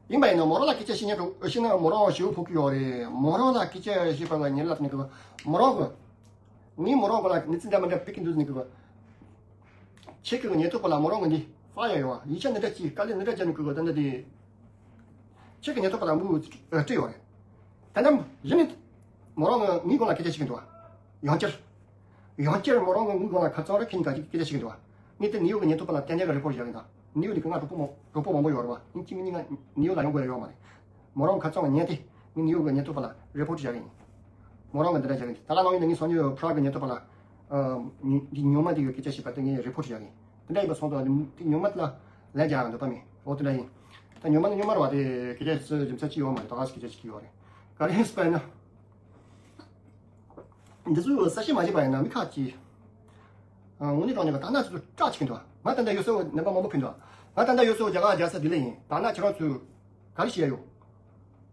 ཡིན་པ་ཡིན་ན་མོ་རང་ལ་སྐད་ཆ་བཤད་ཉན་འགྲོ་བཤད་ན་མོ་རང་ཞེ་པོ་ཕོག་གི་ཡོད་རེད། མོ་རང་ལ་སྐད་ཆ་བཤད་པ་ལ་ཉན་ལབ་ནས་གི་མོ་རང་གི་ངས་མོ་རང་གི་ལ་ནི་ཙི་འདྲ་མི་འདྲ་ཕིག་གི་འདུག་ཟེར་ནས་གི། ཁྱེད་ཀྱི་ཉེན་རྟོག་པ་ལ་མོ་རང་གི་འདི་ཧྥ་ཡ་ཡོད་ཡིག་ཆ་འདི་འདྲ་ཅིག་དཀའ་ལས་འདི་འདྲ་བརྒྱབ་ནས་གི་ད་འདི་དེ། ཁྱེད་ཀྱི་ཉེན་རྟོག་པ་ལ་མུ་སྤྲད་ཡོད་རེད། ད་ནམ་གཞི་ནས་མོ་རང་གི་ངའི་སྒང་ལ་སྐད་ཆ་བཤད་ཀྱི་འདུག་བ། ཡང་བསྐྱར། ཡང་བསྐྱར་མོ་རང་གི་ངའི་སྒང་ལ་ཁ་རྩང་རེ་ཁྱེད་གཉིས་ཀ་ཅིག་སྐད་ཆ་བཤད་ཀྱི་འདུག་བ། ངས་དེ་ནིའུ་ཡོག་གི་ཉེན་རྟོག་པ་ལ་ཏན་ཏན་གི་རི་པོར་ཊི་བཞག་གི་ཡིན་ད། ནིའུ་ཡོག་ནས་གི་ང་གྲོགས་པོ་མང་གྲོགས་པོ་མང་པོ་ཡོད་རེད་བ། ངས་གཅིག་མིན་གཉིས་ང་ནིའུ་ཡོག་ལ་ཡོང་དགོས་ཡ་ཡོད་མ་རེད། མོ་རང་ཁ་རྩང་ཉན་ཏེ་ངས་ནིའུ་ཡོག་གི་ཉེན་རྟོག་པ་ལ་རི་པོར་ཊི་བཞག་གི་ཡིན། མོ་རང་གི་འདི་འདྲ་བཞག་གི་ཡིན། ད་ག་ནང་ཡིན་ན་ངས་སང་ཉིན་ཕ་རག་གི་ཉེན་རྟོག་པ་ལ་ཨ་ཉི་འདི་ཉོ་མ་དེ་གི་སྐད་ཆ་བཤད་པ་དེ་ངས་རི་པོར་ཊི་བཞག་གི་ཡིན། འདི་འདྲ་ཡིན་པ་སོང་ཙང་དེ་ཉོ་མ་དེ་ལ་ལན་རྒྱག་ཡ་འདོད་པ་མེད། འོ་དེ་འདྲ་ཡིན། ད་ཉོ་མ་ནི་ཉོ་མ་རེད་བ། དེ་སྐད་ཆ་སུ་རྒྱུ་མཚན་ཅི་ཡོད་མ་རེད། ད་ག་སུ་སྐད་ཆ་ཅིག་ཡོད་རེད། ག་རེ་ཡིན་ཟེར་བ་ཡིན་ན། འདི་ཚོ་གསལ་བཤད་མ་བྱས་པ་ཡིན་ན་མི་ཁག་ཅིག་ཨ་དངོས་གནས་དྲང་གནས་ཀྱི་ད་ནང་ཚོ་སྐྲག་བྱེད་ཀྱི་འདུག་ང་ད་ལྟ་ཡོད་སའི་ནད་པ་མང་པོ་ཕེབས་འདུག་ང་ད་ལྟ་ཡོད་སའི་རྒྱ་གར་རྒྱལ་ས་ལྡི་ལི་ཡིན། ད་ནང་ཁྱེད་རང་ཚོས་ག་རེ་བྱེད་ཡ་ཡོད།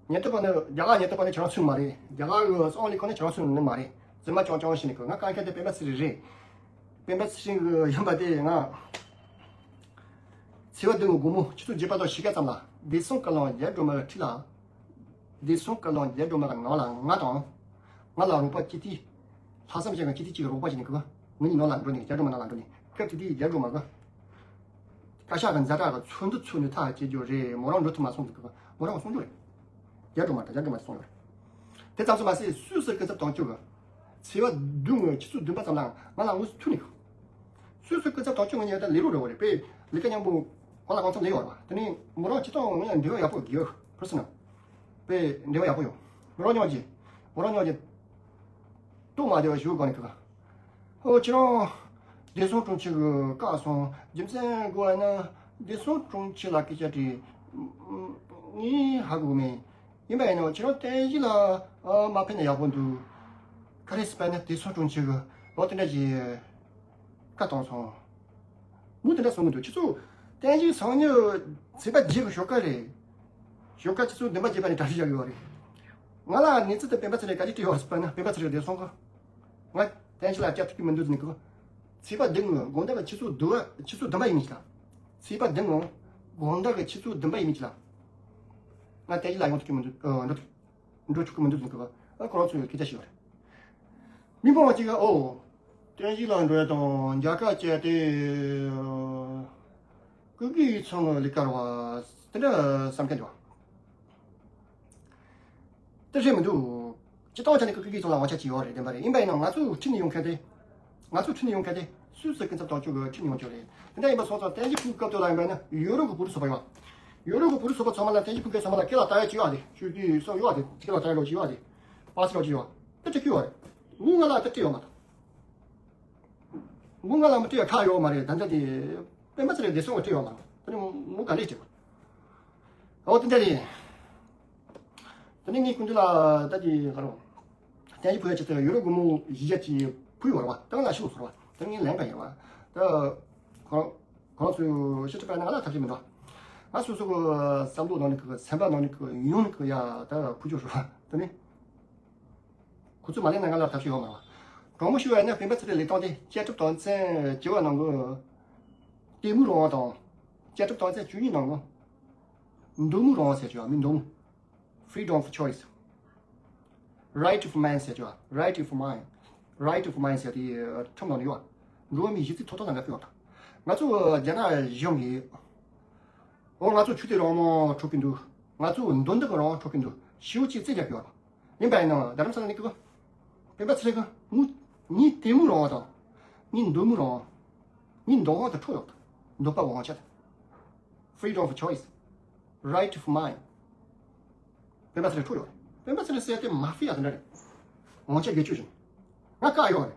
ཉེན་རྟོག་པ་ནི་རྒྱ་གར་ཉེན་རྟོག་པ་ནི་ཁྱེད་རང་ཚོའི་མ་རེད། རྒྱ་གར་གི་སྲིད་དབང་ལས་ཁུངས་ནི་ཁྱེད་རང་ཚོའི་ནི་མ་རེད། རྫུན་མ་རྐྱང་རྐྱང་བྱས་ནས་གི་ང་བཀའ་འཁྱེར་དེ་སྤེན་པ་ཚེ་རིང་རེད། སྤེན་པ་ཚེ་རིང་གི་ཡིན་པ་དེ་ང་ཚེས་པ་བདུན་གི་དགོང་མོ་ཆུ་ཚོད་བརྒྱད་པ་དང་ཕྱེད་ཀ་ཙམ་ལ་བདེ་སྲུང་བཀའ་བློན་རྒྱ་སྒྲོལ་མ་གི་འཁྲིས་ལ། བདེ་སྲུང་བཀའ་བློན་རྒྱ་སྒྲོལ་མ་གི་ནང་ལ་ང་དང་། ང་ལ་རོགས་པ་སྤྱི་འཐུས། ལྷག་བསམ་ཅན་གྱི་སྤྱི་འཐུས་གཅིག་གི་རོགས་པ་བྱས་ནས་གི་ང་གཉིས་ནང་ལ་འགྲོ་ནས་རྒྱ་སྒྲོལ་མ་ནང་ལ་འགྲོ་ནས་སྐབས་དེ་དུས་རྒྱ་སྒྲོལ་མ་གི་བཀའ་ཤག་གི་ཛ་དྲག་གི་ཚོགས་འདུ་ཚོགས་ནས་ཐག་བཅད་རྒྱུ་རེད། མོ་རང་འགྲོ་ཐུབ་མ་སོང་ཟེར་གི་མོ་རང་གསུང་རྒྱུ་རེད། རྒྱ་སྒྲོལ་མ་དང་རྒྱ་སྒྲོལ་མ་གསུང་ཡོད་རེད། དེ་ཙམ་སོང་མ་ཟད་སུད་སི་སྐུ་ཚབ་དོན་གཅོད་གི་ཚེས་པ་བདུན་ངོ་ཆུ་ཚོད་བདུན་པ་ཙམ་ལ་ང་ལ་དངོས་སུ་ཐུག་ནས་གི། སུད་སི་སྐུ་ཚབ་དོན་གཅོད་ངོས་ནས་ད་ལས་རོགས་རེད་བ་རེད་པས་ལས་ཀ་མཉམ་པོ་གང་ལ་གང་འཚམ་ལས་ཡོད་རེད་བ། དེ་ནས་མོ་རང་སྤྱི་བཏང་ངོས་ནས་འབྲེལ་བ་ཡག་པོ་ཡོད། པར་སོ་ནལ་པས་འབྲེལ་བ་ཡག་པོ་ཡོད། མོ་རང་ཉོག་ཅིག་མོ་རང་ཉོག་ཅིག་ཏོག་མ་བདེ་བ་ཞུ་གོ་ནས་ཐུག་ག་ཨོ་ཁྱེད་རང་བདེ་སྲུང་དྲུང་ཆེ་གི་བཀའ་སོང་རྒྱུ་མཚན་དགོས་ན་བདེ་སྲུང་དྲུང་ཆེ་ལ་སྐད་ཆ་དྲིས། ངས་ཧ་གོ་མེད། ཡིན་པ་ཡིན་ནའང་ཁྱེད་རང་བསྟན་འཛིན་ལ་ཨ་མ་ཕན་ན་ཡག་པོ་འདུག་ག་རེ་ཟེར་བ་ན་བདེ་སྲུང་དྲུང་ཆེ་གི་ལོ་དེ་འདྲ་ཞིག་བཀའ་བཏང་སོང་། མུ་དེ་འདྲ་གསུང་གི་འདུག་ཁྱེད་ཚོ་བསྟན་འཛིན་སང་ཉིན་ཚེས་པ་བརྒྱད་གི་ཞོགས་ཀ་རེད། ཞོགས་ཀ་ཆུ་ཚོད་བདུན་པ་བརྒྱད་པ་ནས་གྲ་སྒྲིག་བྱ་གི་ཡོད་རེད། ང་ལ་གནས་ཚུལ་དེ་སྤེན་པ་ཚེ་རིང་ག་ཅིག་བྲིས་ཡོད་ཟེར་བ་ན་སྤེན་པ་ཚེ་རིང་བདེ་སྲུང་གི་ང་བསྟན་འཛིན་ལ་སྐྱབས་ཐུབ་ཀྱི་མི་འདུག་ཟེར་ནས་གི། ཚེས་པ་བདུན་གི་དགོང་དག་གི་ཆུ་ཚོད་བདུན་པ་ཆུ་ཚོད་བདུན་པ་ཡིན་མིན་ཅི་ལ། ཚེས་པ་བདུན་གི་དགོང་དག་གི་ཆུ་ཚོད་བདུན་པ་ཡིན་མིན་ཅི་ལ། ང་བསྟན་འཛིན་ལ་ཡོང་ཐུབ་ཀྱི་མི་འདུག་ཨ་འགྲོ་ཐུབ་འགྲོ་ཆོག་གི་མི་འདུག་ཟེར་ནས་གི། ཨ་ཁོ་རང་ཚོས་སྐད་ཆ་བཤད་ཡོད་རེད། མི་མང་གཅིག་གིས་ཨོ། བསྟན་འཛིན་ལ་འགྲོ་ཡ་དང་མཇལ་ཁ་བྱས་ཏེ། སྐུ་སྒེར་ཚང་གི་ལས་ཀ་རེད་བ། དེ་འདྲ་བསམ་མཁན་འདུག་དེ་རེད་མི་འདུག་སྤྱིར་བཏང་ཆ་ནས་ཀི་ཀི་ཀི་ཚོ་ལ་དབང་ཆ་ཅིག་ཡོད་རེད། བདེན་པ་རེད། ཡིན་པ་ཡིན་ན་ང་ཚོ་ཁྲིད་ནས་ཡོང་མཁན་དེ། ང་ཚོ་ཁྲིད་ནས་ཡོང་མཁན་དེ་སུད་སི་སྐུ་ཚབ་དང་ཅུང་གི་ཁྲིད་ནས་ཡོང་ཆོག་རེད། དེ་འདྲ་ཡིན་པ་སོང་ཙང་བསྟན་བཅོས་ཕུལ་སྐབས་དེ་ལ་ཡིན་པ་ན་ཡོ་རོབ་ཀྱི་བོད་རིགས་ཚོ་པ་ཡོད། ཡོ་རོབ་ཀྱི་བོད་རིགས་ཚོ་པ་ཚང་མ་ལ་བསྟན་བཅོས་ཕུལ་མཁན་ཚང་མ་ལ་སྐེ་ལ་བཏགས་ཡ་ཅིག་ཡོད་རེད། ཤུགས་དུས་སོགས་ཡོད་རེད། སྐེ་ལ་བཏགས་ཡ་ལོ་ཅིག་ཡོད་རེད། པ་སི་ལོ་ཅིག་ཡོད། དེ་ཅིག་ཡོད་རེད། ངུ་ང་ལ་དེ་སྤྲད་ཡོད་མ་ཐག་ངུ་ང་ལ་མི་སྤྲད་ཡ་ཁག་ཡོད་མ་རེད། ད་ལྟ་དེ་སྤེན་པ་ཚེ་རིང་བདེ་སྲུང་གི་སྤྲད་ཡོད་མ་རེད། ད་ནི་མུ་ག་ལེ་སྤྲད་དགོས། ཨོ་དེ་འདྲ་རེད། ད་ནི་ངས་སྐུ་མདུན་ལ་ད་ཅི་ག་རོ། བསྟན་བཅོས་ཕུལ་ཡ་ཅིག་ད་ཡོ་རོབ་སྒོར་མོ་བཞི་བརྒྱ་ཅིག་ཕུལ་ཡོད་རེད་བ། ད་ང་ལ་ཤུགས་སོར་བ། ད་ངས་ལེན་པ་ཡིན་བ། ད་ཁོ་ཁོ་རང་ཚོས་ཤེས་ཐུབ་པ་ན་ང་ལ་ཐབས་ཤེས་མི་འདུག་ང་སོ་སོ་གི་བསམ་བློ་ནང་ནས་གི་སེམས་པ་ནང་ནས་གི་ཡོང་ནས་གི་ཡ་ད་ཕུལ་ཆོག་ཤོག་ད་ནི། ཁོ་ཚོས་མ་ལེན་ན་ང་ལ་ཐབས་ཤེས་ཡོད་མ་རེད་བ། དྲང་མོ་ཞུ་བ་ཡིན་ན་སྤེན་པ་ཚེ་རིང་ལས་སྟངས་དེ་བཅའ་ཁྲིམས་དོན་ཚན་བཅུ་བ་ནང་གི་ལྟད་མོའི་རང་དབང་དང་། བཅའ་ཁྲིམས་དོན་ཚན་བཅུ་གཉིས་ནང་གི་འདོད་མོས་རང་དབང་ཟེར་གྱི་ཡོད་མི་འདོད་མོས། Freedom of choice. Right of mind ཟེར་གྱི་ཡོད། Right of mind. Right of mind ཟེར་དེ་ཁྲིམས་ནང་ནས་ཡོད། འགྲོ་བ་མིའི་གཞི་རྩའི་ཐོབ་ཐང་དང་འགལ་ཕོད་ཡོད། ང་ཚོ་རྒྱ་ནག་གཞུང་གིས་འོ་ང་ཚོ་ཆོས་དད་རང་དབང་འཕྲོག་གི་འདུག་ང་ཚོ་མདུན་དུ་གི་རང་དབང་འཕྲོག་གི་འདུག་ཞེ་པོ་ཅིག་རྩོད་རྒྱག་གི་ཡོད། ཡིན་པ་ཡིན་ནའང་རྡ་རམ་ས་ལ་ནས་ཀི་སྤེན་པ་ཚེ་རིང་གིས་ངའི་ལྟད་མོའི་རང་དབང་དང་། ངའི་འདོད་མོས་རང་དབང་། ངའི་འདོད་དབང་དེ་འཕྲོག་ཡོད། འདོད་པ་དབང་ཆ་དེ། Freedom of choice. Right of mind. སྤེན་པ་ཚེ་རིང་འཕྲོག་ཡོད། སྤེན་པ་ཚེ་རིང་ཟེར་དེ་མ་ཧྥི་ཡ་དེ་འདྲ་རེད། དབང་ཆ་བེད་སྤྱོད་བྱུང་། ང་བཀག་ཡོད་རེད།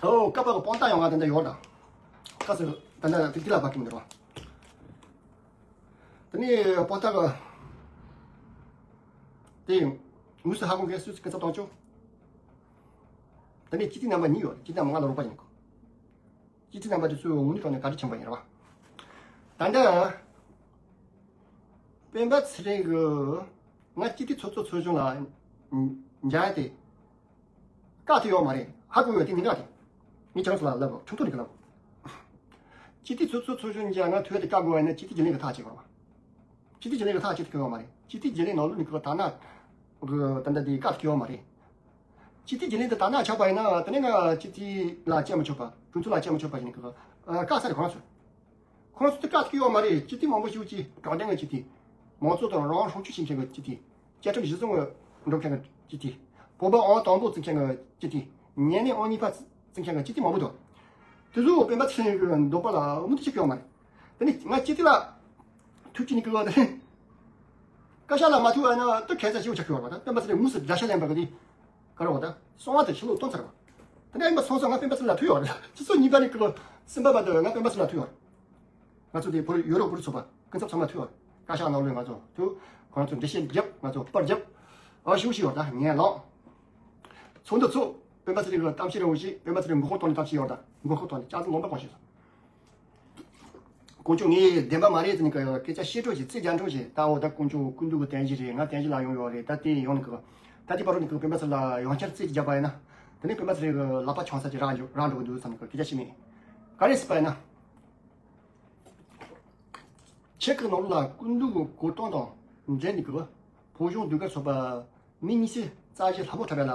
ཨོ་བཀག་པ་གི་དཔང་རྟགས་ཡང་ང་དེ་འདྲ་ཡོད་ད། བཀག་ཟེར་ད་ནི་དེ་དེ་ལ་བབས་ཀྱི་མི་འདུག་བ། དེ་ནས་དཔང་རྟགས་གི་དེ་དངོས་སུ་ཧ་གོ་མཁན་སུད་སི་སྐུ་ཚབ་དང་ཅུང་། དེ་ནས་སྤྱི་འཐུས་རྣམ་པ་གཉིས་ཡོད་རེད། སྤྱི་འཐུས་རྣམ་པ་ང་ལ་རོགས་པ་ཡིན་གོ། སྤྱི་འཐུས་རྣམ་པ་དེ་ཚོས་དངོས་གནས་དྲང་གནས་བཀའ་དྲིན་ཆེན་པོ་ཡིན་རེད་བ། ད་ལྟ་སྤེན་པ་ཚེ་རིང་གིས་ང་སྤྱི་འཐུས་ཚོགས་གཙོ་ཚོགས་གཞོན་ལ་མཇལ་ཏེ་བཀག་ཐུབ་ཡོད་མ་རེད། ཧ་གོ་ཡོད་དེ་མི་བཀག་དེ། ངས་ཁྱེད་རང་ཚོ་ལ་ལབ་ཁྲིམས་ཐོག་ནས་ལབ། སྤྱི་འཐུས་ཚོགས་གཙོ་ཚོགས་གཞོན་མཇལ་ང་ཐུབ་ཡ་དེ་བཀག་དགོས་པ་ཡིན་ན་སྤྱི་འཐུས་རྒྱུན་ལས་ཀྱི་ཐག་བཅད་དགོས་རེད་བ། སྤྱི་འཐུས་རྒྱུན་ལས་ཀྱི་ཐག་བཅད་ཐུབ་ཀྱི་ཡོད་མ་རེད། སྤྱི་འཐུས་རྒྱུན་ལས་ནང་ལོགས་ནས་ཁོ་ཐ་ན་གི་ད་ལྟ་དེ་བཀག་ཐུབ་ཀྱི་ཡོད་མ་རེད། སྤྱི་འཐུས་རྒྱུན་ལས་དེ་ཐ་ན་ཆགས་པ་ཡིན་ན་དེ་ནས་ང་སྤྱི་འཐུས་ལ་བཅད་མི་ཆོག་པ། གྲོས་ཚོགས་ལ་བཅད་མི་ཆོག་པ་ཞིག་ནས་ཀྱི་བཀག་ས་རེད་ཁོ་རང་ཚོ། ཁོ་རང་ཚོ་དེ་བཀག་ཐུབ་ཀྱི་ཡོད་མ་རེད། སྤྱི་འཐུས་མང་པོ་ཞིག་ཅིག་དྲང་བདེན་གྱི་སྤྱི་འཐུས། མང་གཙོ་དང་རང་དབང་སྲུང་སྐྱོབ་བྱེད་མཁན་གྱི་སྤྱི་འཐུས། བཅའ་ཁྲིམས་གཞི་བཟུང་གི་འགྲོ་མཁན་གྱི་སྤྱི་འཐུས། བོད་པ་ཨང་དང་པོ་བརྩི་མཁན་གྱི་སྤྱི་འཐུས། ཉེ་གནས་ཨང་གཉིས་པ་བརྩི་མཁན་གྱི་སྤྱི་འཐུས་མང་པོ་འདུག་དེ་ཚོ་སྤེན་པ་ཚེ་རིང་གི་འདོད་པ་ལ་མུ་མཐུད་བྱེད་ཀྱི་ཡོད་མ་རེད། དེ་ནས་ང་སྤྱི་འཐུས་ལ་ཐུག་ཅི་ནི་ཀི་བ་དེ། བཀའ་ཤག་ལ་མ་ཐུག་པ་ན་ད་ཁ་ས་ཞིག་ཆགས་ཀྱི་ཡོད་རེད་བ། ད་སྤེན་པ་ཚེ་རིང་དངོས་སུ་དགྲ་ཤ་ལེན་པ་གི་དེ། ག་རེ་བ་ད་སོང་བ་དེ་ཕྱི་ལོགས་གཏོང་ཚར་བ། དེ་འདྲ་ཡིན་པ་སོང་ཙང་ང་སྤེན་པ་ཚེ་རིང་ལ་ཐུག་ཡོད་རེད། ཆུ་ཚོད་གཉིས་པ་ནས་ཀི་ལོ་གསུམ་པ་བར་དུ་ང་སྤེན་པ་ཚེ་རིང་ལ་ཐུག་ཡོད་རེད། ང་ཚོ་དེ་བོད་ཡོ་རོབ་བོད་རིགས་ཚོགས་པ་སྐུ་ཚབ་ཚང་མ་ཐུག་ཡོད་རེད། བཀའ་ཤག་ནང་ལོགས་ང་ཚོ་ཐུག་ཁོ་རང་ཚོ་འགྲེལ་བཤད་བརྒྱབ། ང་ཚོ་པར་བརྒྱབ། ཨ་ཞུ་ཞུ་ཡོད་རེད། ད་ངས་ལོག་ཚོགས་འདུ་ཚོགས། སྤེན་པ་ཚེ་རིང་གི་གཏམ་བཤད་རིང་བོ་ཞིག་སྤེན་པ་ཚེ་རིང་མགོ་སྐོར་གཏོང་ནས་གཏམ་བཤད་ཡོད་རེད། ད་མགོ་སྐོར་གཏོང་ནས་ལྕགས་ཟམ་ལུང་པ་གང་བྱས་སོང་། དཀོན་མཆོག་ངས་བདེན་པ་མ་རེད་ཟེར་ནས་སྐད་ཆ་བཤད་སྤྲོ་ཞིག་རྩིས་རྒྱག་འཕྲོ་ཞིག་ད་འོ་ད་དཀོན་མཆོག་ཀུན་འདུས་ཀྱི་རྟེན་གཞི་རེད། ང་རྟེན་གཞི་ལ་ཡོང་ཡོད་རེད། ད་དེ་ཡོང་ནས་ཀྱི་ད་དེ་བར་དུ་ནས་ཀྱི་སྤེན་པ་ཚེ་རིང་ལ་ཡང་བསྐྱར་རྩིས་ཅིག་བརྒྱབ་པ་ཡིན་ན། དེ་ནས་སྤེན་པ་ཚེ་རིང་གི་ལག་པ་འཆང་ས་ཅིག་རག་འགྲོ་རག་འགྲོ་གི་འདུག་བསམ་ནས་ཀྱི་སྐད་ཆ་བཤད་མེད། ག་རེ་ཟེར་བ་ཡིན་ན། ཆེ་ཁག་ནང་ལོགས་ལ་སྐུ་མདུན་གྱི་གོ་སྟོན་དང་འབྲེལ་ནས་ཀྱི་བོད་གཞུང་ཟློས་གར་ཚོགས་པ་མི་ཉི་ཤུ་རྩ་བཞི་ལྷ་མོ་འཁྲབ་ཡ་ལ་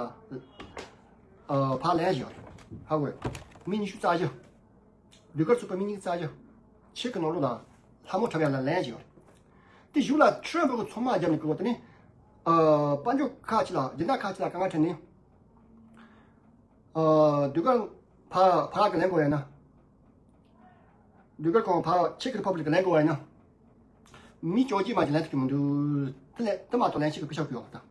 ཨ་ཕར་ལེན་བཞག་ཡོད་རེད། ཧ་གོ། མི་ཉི་ཤུ་རྩ་བཞི། ཟློས་གར་ཚོགས་པ་མི་ཉི་ཤུ་རྩ་བཞི་ཆེ་ཁག་ནང་ལོགས་ལ་ལྷ་མོ་འཁྲབ་ཡ་ལ་ལེན་བཞག་ཡོད་རེད། དེ་གཞུག་ལ་ཁྲོན་བོད་ཀྱི་ཚོང་མ་བརྒྱབ་ནས་ཀྱི་དེ་ནས་ཨ་དཔལ་འབྱོར་ཁག་ཅིག་ལ་སྦྱིན་བདག་ཁག་ཅིག་ལ་དཀའ་ངལ་འཕྲད་ནས། ཨ་ཟློས་གར་ཕར་ཕར་གི་ལེན་དགོས་ཡ་ན། ཟློས་གར་ཁང་ཕར་ཆེ་ཁག་རི་ཕབ་ལིག་གི་ལེན་དགོས་ཡ་ན། མི་བཅོ་བརྒྱད་མ་གི་ལེན་ཐུབ་ཀྱི་མི་འདུག་དེ་ལས་དེ་མ་གཏོགས་ལེན་ཤེས་ཀྱི་པེ་ཤག་ཡོད་མ་རེད།